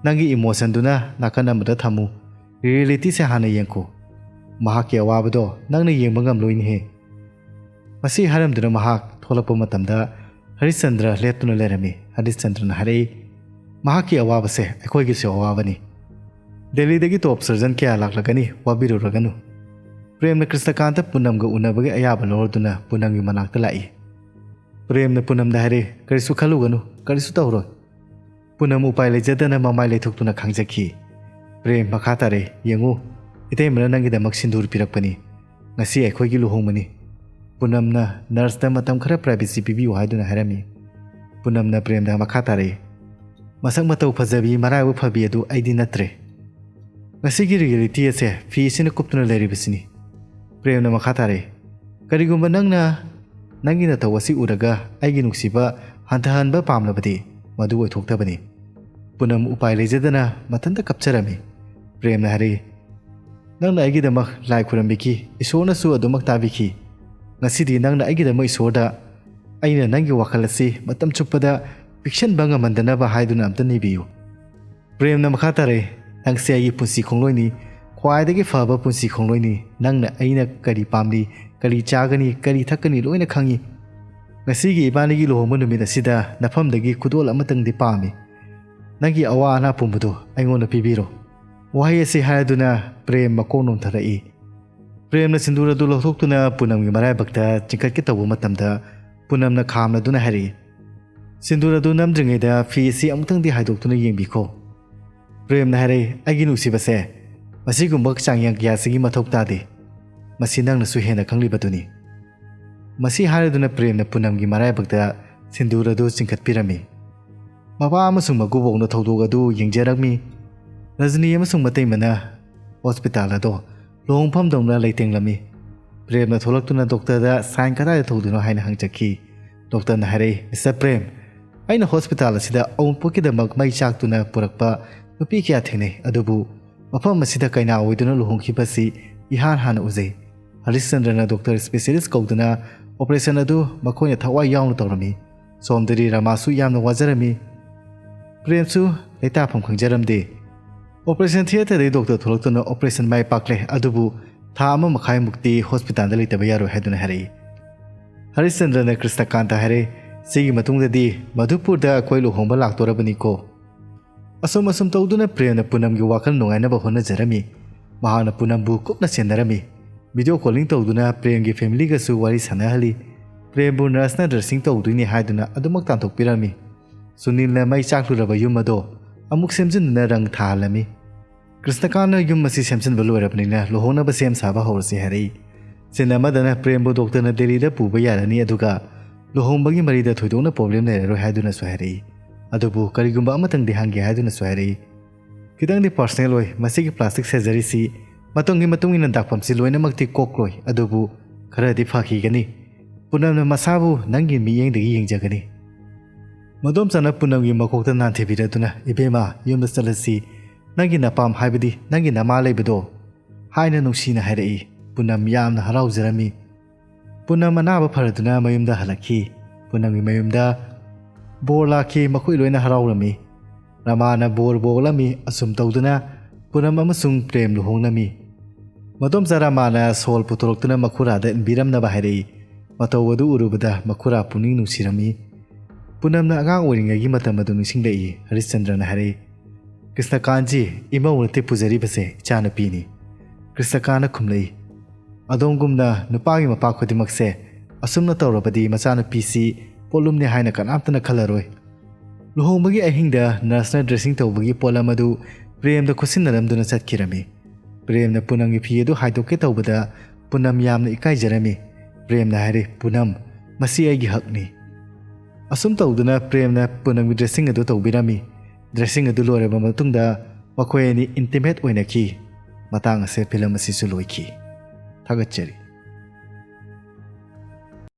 ꯅꯪꯒꯤ ꯏꯃꯣꯁꯟꯗꯨꯅ ꯅꯥꯀꯟ ꯑꯃꯗ ꯊꯝꯃꯨ꯫ ꯔꯤꯌꯦꯂꯤꯇꯤꯁꯦ ꯍꯥꯟꯅ ꯌꯦꯡꯈꯣ꯫ ꯃꯍꯥꯛꯀꯤ ꯑꯋꯥꯕꯗꯣ ꯅꯪꯅ ꯌꯦꯡꯕ ꯉꯝꯂꯣꯏꯅꯦꯍꯦ꯫" ꯃꯁꯤ ꯍꯥꯏꯔꯝꯗꯨꯅ ꯃꯍꯥꯛ ꯊꯣꯛꯂꯛꯄ ꯃꯇꯝꯗ ꯍꯔꯤꯁꯆꯟꯗ꯭ꯔ ꯂꯦꯞꯇꯨꯅ ꯂꯩꯔꯝꯃꯤ꯫ ꯍꯔꯤꯁꯆꯟꯗ꯭ꯔꯅ ꯍꯥꯏꯔꯛꯏ, "ꯃꯍꯥꯛꯀꯤ ꯑꯋꯥꯕꯁꯦ ꯑꯩꯈꯣꯏꯒꯤꯁꯨ ꯑꯋꯥꯕꯅꯤ꯫ ꯗꯦꯜꯂꯤꯗꯒꯤ ꯇꯣꯞ ꯁꯔꯖꯟ ꯀꯌꯥ ꯂꯥꯛꯂꯒꯅꯤ, ꯋꯥꯕꯤꯔꯨꯔꯒꯅꯨ꯫" ꯄ꯭ꯔꯦꯝꯅ ꯀ꯭ꯔꯤꯁꯅꯀꯥꯟꯇ ꯄꯨꯅꯝꯒ ꯎꯅꯕꯒꯤ ꯑꯌꯥꯕ ꯂꯧꯔꯗꯨꯅ ꯄꯨꯅꯝꯒꯤ ꯃꯅꯥꯛꯇ ꯂꯥꯛꯏ꯫ ꯄ꯭ꯔꯦꯝꯅ ꯄꯨꯅꯝꯗ ꯍꯥꯏꯔꯛꯏ, "ꯀꯔꯤꯁꯨ ꯈꯜꯂꯨꯒꯅꯨ, ꯀꯔꯤꯁꯨ ꯇꯧꯔꯣꯏ꯫" ꯄꯨꯅꯝ ꯎꯄꯥꯏ ꯂꯩꯖꯗꯅ ꯃꯃꯥꯏ ꯂꯩꯊꯣꯛꯇꯨꯅ ꯈꯥꯡꯖꯈꯤ꯫ ꯄ꯭ꯔꯦꯝ ꯃꯈꯥ ꯇꯥꯔꯛꯏ, "ꯌꯦꯡꯉꯨ, ꯏꯇꯩꯃꯅ ꯅꯪꯒꯤꯗꯃꯛ ꯁꯤꯟꯗꯨꯔ ꯄꯤꯔꯛꯄꯅꯤ꯫ ꯉꯁꯤ ꯑꯩꯈꯣꯏꯒꯤ ꯂꯨꯍꯣꯡꯕꯅꯤ꯫" ꯄꯨꯅꯝꯅ ꯅꯔꯁꯇ ꯃꯇꯝ ꯈꯔ ꯄ꯭ꯔꯥꯏꯚꯦꯁꯤ ꯄꯤꯕꯤꯌꯨ ꯍꯥꯏꯗꯨꯅ ꯍꯥꯏꯔꯝꯃꯤ꯫ ꯄꯨꯅꯝꯅ ꯄ꯭ꯔꯦꯝꯗ ꯃꯈꯥ ꯇꯥꯔꯛꯏ, ꯃꯁꯛ ꯃꯇꯧ ꯐꯖꯕꯤ, ꯃꯔꯥꯏꯕꯛ ꯐꯕꯤ ꯑꯗꯨ ꯑꯩꯗꯤ ꯅꯠꯇ꯭ꯔꯦ꯫ ꯉꯁꯤꯒꯤ ꯔꯤꯌꯦꯂꯤꯇꯤ ꯑꯁꯦ ꯐꯤ ꯑꯁꯤꯅ ꯀꯨꯞꯇꯨꯅ ꯂꯩꯔꯤꯕꯁꯤꯅꯤ꯫ ꯄ꯭ꯔꯦꯝꯅ ꯃꯈꯥ ꯇꯥꯔꯛꯏ, "ꯀꯔꯤꯒꯨꯝꯕ ꯅꯪꯅ ꯅꯪꯒꯤ ꯅꯇꯧ ꯑꯁꯤ ꯎꯔꯒ ꯑꯩꯒꯤ ꯅꯨꯡꯁꯤꯕ ꯍꯟꯊꯍꯟꯕ ꯄꯥꯝꯂꯕꯗꯤ, ꯃꯗꯨ ꯑꯣꯏꯊꯣꯛꯇꯕꯅꯤ꯫" ꯄꯨꯅꯝ ꯎꯄꯥꯏ ꯂꯩꯖꯗꯅ ꯃꯊꯟꯇ ꯀꯞꯆꯔꯝꯃꯤ꯫ ꯄ꯭ꯔꯦꯝꯅ ꯍꯥꯏꯔꯛꯏ, "ꯅꯪꯅ ꯑꯩꯒꯤꯗꯃꯛ ꯂꯥꯏ ꯈꯨꯔꯝꯕꯤꯈꯤ, ꯏꯁꯣꯔꯅꯁꯨ ꯑꯗꯨꯃꯛ ꯇꯥꯕꯤꯈꯤ꯫ ꯉꯁꯤꯗꯤ ꯅꯪꯅ ꯑꯩꯒꯤꯗꯃꯛ ꯏꯁꯣꯔꯗ ꯑꯩꯅ ꯅꯪꯒꯤ ꯋꯥꯈꯜ ꯑꯁꯤ ꯃꯇꯝ ꯆꯨꯞꯄꯗ ꯄꯤꯛꯁꯟꯕ ꯉꯝꯍꯟꯗꯅꯕ ꯍꯥꯏꯗꯨꯅ ꯑꯝꯇ ꯅꯤꯕꯤꯌꯨ꯫" ꯄ꯭ꯔꯦꯝꯅ ꯃꯈꯥ ꯇꯥꯔꯛꯏ, "ꯅꯪꯁꯦ ꯑꯩꯒꯤ ꯄꯨꯟꯁꯤ ꯈꯣꯡꯂꯣꯏꯅꯤ, ꯈ꯭ꯋꯥꯏꯗꯒꯤ ꯐꯕ ꯄꯨꯟꯁꯤ ꯈꯣꯡꯂꯣꯏꯅꯤ꯫ ꯅꯪꯅ ꯑꯩꯅ ꯀꯔꯤ ꯄꯥꯝꯂꯤ, ꯀꯔꯤ ꯆꯥꯒꯅꯤ, ꯀꯔꯤ ꯊꯛꯀꯅꯤ ꯂꯣꯏꯅ ꯈꯪꯉꯤ꯫ ꯉꯁꯤꯒꯤ ꯏꯕꯥꯅꯤꯒꯤ ꯂꯨꯍꯣꯡꯕ ꯅꯨꯃꯤꯠ ꯑꯁꯤꯗ ꯅꯐꯝꯗꯒꯤ ꯈꯨꯗꯣꯜ ꯑꯃꯇꯪꯗꯤ ꯄꯥꯝꯃꯤ꯫ ꯅꯪꯒꯤ ꯑꯋꯥ ꯑꯅꯥ ꯄꯨꯝꯕꯗꯨ ꯑꯩꯉꯣꯟꯗ ꯄꯤꯕꯤꯔꯣ꯫" ꯋꯥꯍꯩ ꯑꯁꯤ ꯍꯥꯏꯔꯗꯨꯅ ꯄ꯭ꯔꯦꯝ ꯃꯀꯣꯛ ꯅꯣꯟꯊꯔꯛꯏ꯫ ꯄ꯭ꯔꯦꯝꯅ ꯁꯤꯟꯗꯨꯔ ꯑꯗꯨ ꯂꯧꯊꯣꯛꯇꯨꯅ ꯄꯨꯅꯝꯒꯤ ꯃꯔꯥꯏꯕꯛꯇ ꯆꯤꯡꯈꯠꯀꯦ ꯇꯧꯕ ꯃꯇꯝꯗ, ꯄꯨꯅꯝꯅ ꯈꯥꯝꯂꯗꯨꯅ ꯍꯥꯏꯔꯛꯏ, "ꯁꯤꯟꯗꯨꯔ ꯑꯗꯨ ꯅꯝꯗ꯭ꯔꯤꯉꯩꯗ ꯐꯤ ꯑꯁꯤ ꯑꯃꯨꯛꯇꯪꯗꯤ ꯍꯥꯏꯗꯣꯛꯇꯨꯅ ꯌꯦꯡꯕꯤꯈꯣ꯫" ꯄ꯭ꯔꯦꯝꯅ ꯍꯥꯏꯔꯛꯏ, "ꯑꯩꯒꯤ ꯅꯨꯡꯁꯤꯕꯁꯦ, ꯃꯁꯤꯒꯨꯝꯕ ꯆꯥꯡꯌꯦꯡ ꯀꯌꯥꯁꯤꯒꯤ ꯃꯊꯧ ꯇꯥꯗꯦ꯫ ꯃꯁꯤ ꯅꯪꯅꯁꯨ ꯍꯦꯟꯅ ꯈꯪꯂꯤꯕꯗꯨꯅꯤ꯫" ꯃꯁꯤ ꯍꯥꯏꯔꯗꯨꯅ ꯄ꯭ꯔꯦꯝꯅ ꯄꯨꯅꯝꯒꯤ ꯃꯔꯥꯏꯕꯛꯇ ꯁꯤꯟꯗꯨꯔ ꯑꯗꯨ ꯆꯤꯡꯈꯠꯄꯤꯔꯝꯃꯤ꯫ ꯃꯄꯥ ꯑꯃꯁꯨꯡ ꯃꯀꯨꯕꯣꯛꯅ ꯊꯧꯗꯣꯛ ꯑꯗꯨ ꯌꯦꯡꯖꯔꯝꯃꯤ꯫ ꯔꯖꯅꯤ ꯑꯃꯁꯨꯡ ꯃꯇꯩꯃꯅ ꯍꯣꯁꯄꯤꯇꯥꯜ ꯑꯗꯣ ꯂꯨꯍꯣꯡꯐꯝꯗꯧꯅ ꯂꯩꯇꯦꯡꯂꯝꯃꯤ꯫ ꯄ꯭ꯔꯦꯝꯅ ꯊꯣꯛꯂꯛꯇꯨꯅ ꯗꯣꯛꯇꯔꯗ ꯁꯥꯏꯟ ꯀꯗꯥꯏꯗ ꯇꯧꯗꯣꯏꯅꯣ ꯍꯥꯏꯅ ꯍꯪꯖꯈꯤ꯫ ꯗꯣꯛꯇꯔꯅ ꯍꯥꯏꯔꯛꯏ, "ꯃꯤꯁꯇꯔ ꯄ꯭ꯔꯦꯝ, ꯑꯩꯅ ꯍꯣꯁꯄꯤꯇꯥꯜ ꯑꯁꯤꯗ ꯑꯋꯨꯟꯄꯣꯠꯀꯤꯗꯃꯛ ꯃꯩ ꯆꯥꯛꯇꯨꯅ ꯄꯨꯔꯛꯄ ꯅꯨꯄꯤ ꯀꯌꯥ ꯊꯦꯡꯅꯩ, ꯑꯗꯨꯕꯨ ꯃꯐꯝ ꯑꯁꯤꯗ ꯀꯩꯅꯥ ꯑꯣꯏꯗꯨꯅ ꯂꯨꯍꯣꯡꯈꯤꯕꯁꯤ ꯏꯍꯥꯟ ꯍꯥꯟꯅ ꯎꯖꯩ꯫" ꯍꯔꯤꯁꯆꯟꯗ꯭ꯔꯅ ꯗꯣꯛꯇꯔ ꯁ꯭ꯄꯦꯁꯤꯌꯦꯂꯤꯁ ꯀꯧꯗꯨꯅ ꯑꯣꯄꯔꯦꯁꯟ ꯑꯗꯨ ꯃꯈꯣꯏꯅ ꯊꯋꯥꯏ ꯌꯥꯎꯅ ꯇꯧꯔꯝꯃꯤ꯫ ꯁꯣꯝꯗꯗꯤ ꯔꯃꯥꯁꯨ ꯌꯥꯝꯅ ꯋꯥꯖꯔꯝꯃꯤ꯫ ꯄ꯭ꯔꯦꯝꯁꯨ ꯂꯩꯇꯥꯐꯝ ꯈꯪꯖꯔꯝꯗꯦ꯫ ꯑꯣꯄꯔꯦꯁꯟ ꯊꯤꯌꯦꯇꯔꯗꯒꯤ ꯗꯣꯛꯇꯔ ꯊꯣꯛꯂꯛꯇꯨꯅ "ꯑꯣꯄꯔꯦꯁꯟ ꯃꯥꯏ ꯄꯥꯛꯂꯦ, ꯑꯗꯨꯕꯨ ꯊꯥ ꯑꯃ ꯃꯈꯥꯏꯃꯨꯛꯇꯤ ꯍꯣꯁꯄꯤꯇꯥꯜꯗ ꯂꯩꯇꯕ ꯌꯥꯔꯣꯏ" ꯍꯥꯏꯗꯨꯅ ꯍꯥꯏꯔꯛꯏ꯫ ꯍꯔꯤꯁꯆꯟꯗ꯭ꯔꯅ ꯀ꯭ꯔꯤꯁꯅꯀꯥꯟꯇ ꯍꯥꯏꯔꯛꯏ, "ꯁꯤꯒꯤ ꯃꯇꯨꯡꯗꯗꯤ ꯃꯙꯨꯄꯨꯔꯗ ꯑꯩꯈꯣꯏ ꯂꯨꯍꯣꯡꯕ ꯂꯥꯛꯇꯣꯔꯕꯅꯤꯀꯣ꯫" ꯑꯁꯨꯝ ꯑꯁꯨꯝ ꯇꯧꯗꯨꯅ ꯄ꯭ꯔꯦꯝꯅ ꯄꯨꯅꯝꯒꯤ ꯋꯥꯈꯜ ꯅꯨꯡꯉꯥꯏꯅꯕ ꯍꯣꯠꯅꯖꯔꯝꯃꯤ꯫ ꯃꯍꯥꯛꯅ ꯄꯨꯅꯝꯕꯨ ꯀꯨꯞꯅ ꯁꯦꯟꯅꯔꯝꯃꯤ꯫ ꯚꯤꯗꯤꯑꯣ ꯀꯣꯂꯤꯡ ꯇꯧꯗꯨꯅ ꯄ꯭ꯔꯦꯝꯒꯤ ꯐꯦꯃꯤꯂꯤꯒꯁꯨ ꯋꯥꯔꯤ ꯁꯥꯟꯅꯍꯜꯂꯤ꯫ ꯄ꯭ꯔꯦꯝꯕꯨ ꯅꯔꯁꯅ ꯗ꯭ꯔꯦꯁꯤꯡ ꯇꯧꯗꯣꯏꯅꯤ ꯍꯥꯏꯗꯨꯅ ꯑꯗꯨꯃꯛ ꯇꯥꯟꯊꯣꯛꯄꯤꯔꯝꯃꯤ꯫ ꯁꯨꯅꯤꯜꯅ ꯃꯩ ꯆꯥꯛꯂꯨꯔꯕ ꯌꯨꯝ ꯑꯗꯣ ꯑꯃꯨꯛ ꯁꯦꯝꯖꯤꯟꯗꯨꯅ ꯔꯪ ꯊꯥꯍꯜꯂꯝꯃꯤ꯫ ꯀ꯭ꯔꯤꯁꯅꯀꯥꯟꯅ ꯌꯨꯝ ꯑꯁꯤ ꯁꯦꯝꯖꯤꯟꯕ ꯂꯣꯏꯔꯕꯅꯤꯅ ꯂꯨꯍꯣꯡꯅꯕ ꯁꯦꯝ ꯁꯥꯕ ꯍꯧꯔꯁꯤ ꯍꯥꯏꯔꯛꯏ꯫ ꯁꯤꯟ ꯑꯃꯗꯅ ꯄ꯭ꯔꯦꯝꯕꯨ ꯗꯣꯛꯇꯔꯅ ꯗꯦꯜꯂꯤꯗ ꯄꯨꯕ ꯌꯥꯔꯅꯤ, ꯑꯗꯨꯒ ꯂꯨꯍꯣꯡꯕꯒꯤ ꯃꯔꯤꯗ ꯊꯣꯏꯗꯣꯛꯅ ꯄ꯭ꯔꯣꯕ꯭ꯂꯦꯝ ꯂꯩꯔꯔꯣꯏ ꯍꯥꯏꯗꯨꯅꯁꯨ ꯍꯥꯏꯔꯛꯏ꯫ ꯑꯗꯨꯕꯨ ꯀꯔꯤꯒꯨꯝꯕ ꯑꯃꯇꯪꯗꯤ ꯍꯪꯒꯦ ꯍꯥꯏꯗꯨꯅꯁꯨ ꯍꯥꯏꯔꯛꯏ꯫ "ꯈꯤꯇꯪꯗꯤ ꯄꯥꯔꯁꯅꯦꯜ ꯑꯣꯏ꯫ ꯃꯁꯤꯒꯤ ꯄ꯭ꯂꯥꯁꯇꯤꯛ ꯁꯔꯖꯔꯤꯁꯤ ꯃꯇꯝꯒꯤ ꯃꯇꯨꯡ ꯏꯟꯅ ꯗꯥꯛꯐꯝꯁꯤ ꯂꯣꯏꯅꯃꯛꯇꯤ ꯀꯣꯛꯂꯣꯏ, ꯑꯗꯨꯕꯨ ꯈꯔꯗꯤ ꯐꯈꯤꯒꯅꯤ꯫ ꯄꯨꯅꯝꯅ ꯃꯁꯥꯕꯨ ꯅꯪꯒꯤ ꯃꯤꯠꯌꯦꯡꯗꯒꯤ ꯌꯦꯡꯖꯒꯅꯤ꯫" ꯃꯗꯣꯝꯆꯥꯅ ꯄꯨꯅꯝꯒꯤ ꯃꯀꯣꯛꯇ ꯅꯥꯟꯊꯕꯤꯔꯗꯨꯅ, "ꯏꯕꯦꯝꯃ, ꯌꯨꯝꯗ ꯆꯠꯂꯁꯤ꯫ ꯅꯪꯒꯤ ꯅꯄꯥꯝ, ꯍꯥꯏꯕꯗꯤ ꯅꯪꯒꯤ ꯅꯃꯥ ꯂꯩꯕꯗꯣ," ꯍꯥꯏꯅ ꯅꯨꯡꯁꯤꯅ ꯍꯥꯏꯔꯛꯏ꯫ ꯄꯨꯅꯝ ꯌꯥꯝꯅ ꯍꯔꯥꯎꯖꯔꯝꯃꯤ꯫ ꯄꯨꯅꯝ ꯑꯅꯥꯕ ꯐꯔꯗꯨꯅ ꯃꯌꯨꯝꯗ ꯍꯜꯂꯛꯈꯤ꯫ ꯄꯨꯅꯝꯒꯤ ꯃꯌꯨꯝꯗ ꯕꯣꯔ ꯂꯥꯛꯈꯤ, ꯃꯈꯣꯏ ꯂꯣꯏꯅ ꯍꯔꯥꯎꯔꯝꯃꯤ꯫ ꯔꯃꯥꯅ ꯕꯣꯔ ꯕꯣꯛꯂꯝꯃꯤ꯫ ꯑꯁꯨꯝ ꯇꯧꯗꯨꯅ ꯄꯨꯅꯝ ꯑꯃꯁꯨꯡ ꯄ꯭ꯔꯦꯝ ꯂꯨꯍꯣꯡꯂꯝꯃꯤ꯫ ꯃꯗꯣꯝꯆꯥ ꯔꯃꯥꯅ ꯁꯣꯜ ꯄꯨꯊꯣꯔꯛꯇꯨꯅ ꯃꯈꯨꯔꯥꯗ ꯏꯟꯕꯤꯔꯝꯅꯕ ꯍꯥꯏꯔꯛꯏ꯫ ꯃꯇꯧ ꯑꯗꯨ ꯎꯔꯨꯕꯗ ꯃꯈꯨꯔꯥ ꯄꯨꯛꯅꯤꯡ ꯅꯨꯡꯁꯤꯔꯝꯃꯤ꯫ ꯄꯨꯅꯝꯅ ꯑꯉꯥꯡ ꯑꯣꯏꯔꯤꯉꯩꯒꯤ ꯃꯇꯝ ꯑꯗꯨ ꯅꯤꯡꯁꯤꯡꯂꯛꯏ꯫ ꯍꯔꯤꯁꯆꯟꯗ꯭ꯔꯅ ꯍꯥꯏꯔꯛꯏ, "ꯀ꯭ꯔꯤꯁꯅꯀꯥꯟꯖꯤ, ꯏꯃꯧ ꯅꯠꯇꯦ ꯄꯨꯖꯔꯤꯕꯁꯦ, ꯏꯆꯥꯅꯨꯄꯤꯅꯤ꯫" ꯀ꯭ꯔꯤꯁꯅꯀꯥꯟꯅ ꯈꯨꯝꯂꯛꯏ, "ꯑꯗꯣꯝꯒꯨꯝꯅ ꯅꯨꯄꯥꯒꯤ ꯃꯄꯥ ꯈꯨꯗꯤꯡꯃꯛꯁꯦ ꯑꯁꯨꯝꯅ ꯇꯧꯔꯕꯗꯤ ꯃꯆꯥꯅꯨꯄꯤꯁꯤ ꯄꯣꯠꯂꯨꯝꯅꯦ ꯍꯥꯏꯅ ꯀꯅꯥꯝꯇꯅ ꯈꯜꯂꯔꯣꯏ꯫" ꯂꯨꯍꯣꯡꯕꯒꯤ ꯑꯍꯤꯡꯗ ꯅꯔꯁꯅ ꯗ꯭ꯔꯦꯁꯤꯡ ꯇꯧꯕꯒꯤ ꯄꯣꯠꯂꯝ ꯑꯗꯨ ꯄ꯭ꯔꯦꯝꯗ ꯈꯨꯠꯁꯤꯟꯅꯔꯝꯗꯨꯅ ꯆꯠꯈꯤꯔꯝꯃꯤ꯫ ꯄ꯭ꯔꯦꯝꯅ ꯄꯨꯅꯝꯒꯤ ꯐꯤ ꯑꯗꯨ ꯍꯥꯏꯗꯣꯛꯀꯦ ꯇꯧꯕꯗ ꯄꯨꯅꯝ ꯌꯥꯝꯅ ꯏꯀꯥꯏꯖꯔꯝꯃꯤ꯫ ꯄ꯭ꯔꯦꯝꯅ ꯍꯥꯏꯔꯦ, "ꯄꯨꯅꯝ, ꯃꯁꯤ ꯑꯩꯒꯤ ꯍꯛꯅꯤ꯫" ꯑꯁꯨꯝ ꯇꯧꯗꯨꯅ ꯄ꯭ꯔꯦꯝꯅ ꯄꯨꯅꯝꯒꯤ ꯗ꯭ꯔꯦꯁꯤꯡ ꯑꯗꯨ ꯇꯧꯕꯤꯔꯝꯃꯤ꯫ ꯗ꯭ꯔꯦꯁꯤꯡ ꯑꯗꯨ ꯂꯣꯏꯔꯕ ꯃꯇꯨꯡꯗ ꯃꯈꯣꯏ ꯑꯅꯤ ꯏꯟꯇꯤꯃꯦꯠ ꯑꯣꯏꯅꯈꯤ꯫ ꯃꯇꯥꯡ ꯑꯁꯦ ꯐꯤꯂꯝ ꯑꯁꯤꯁꯨ ꯂꯣꯏꯈꯤ꯫ ꯊꯥꯒꯠꯆꯔꯤ꯫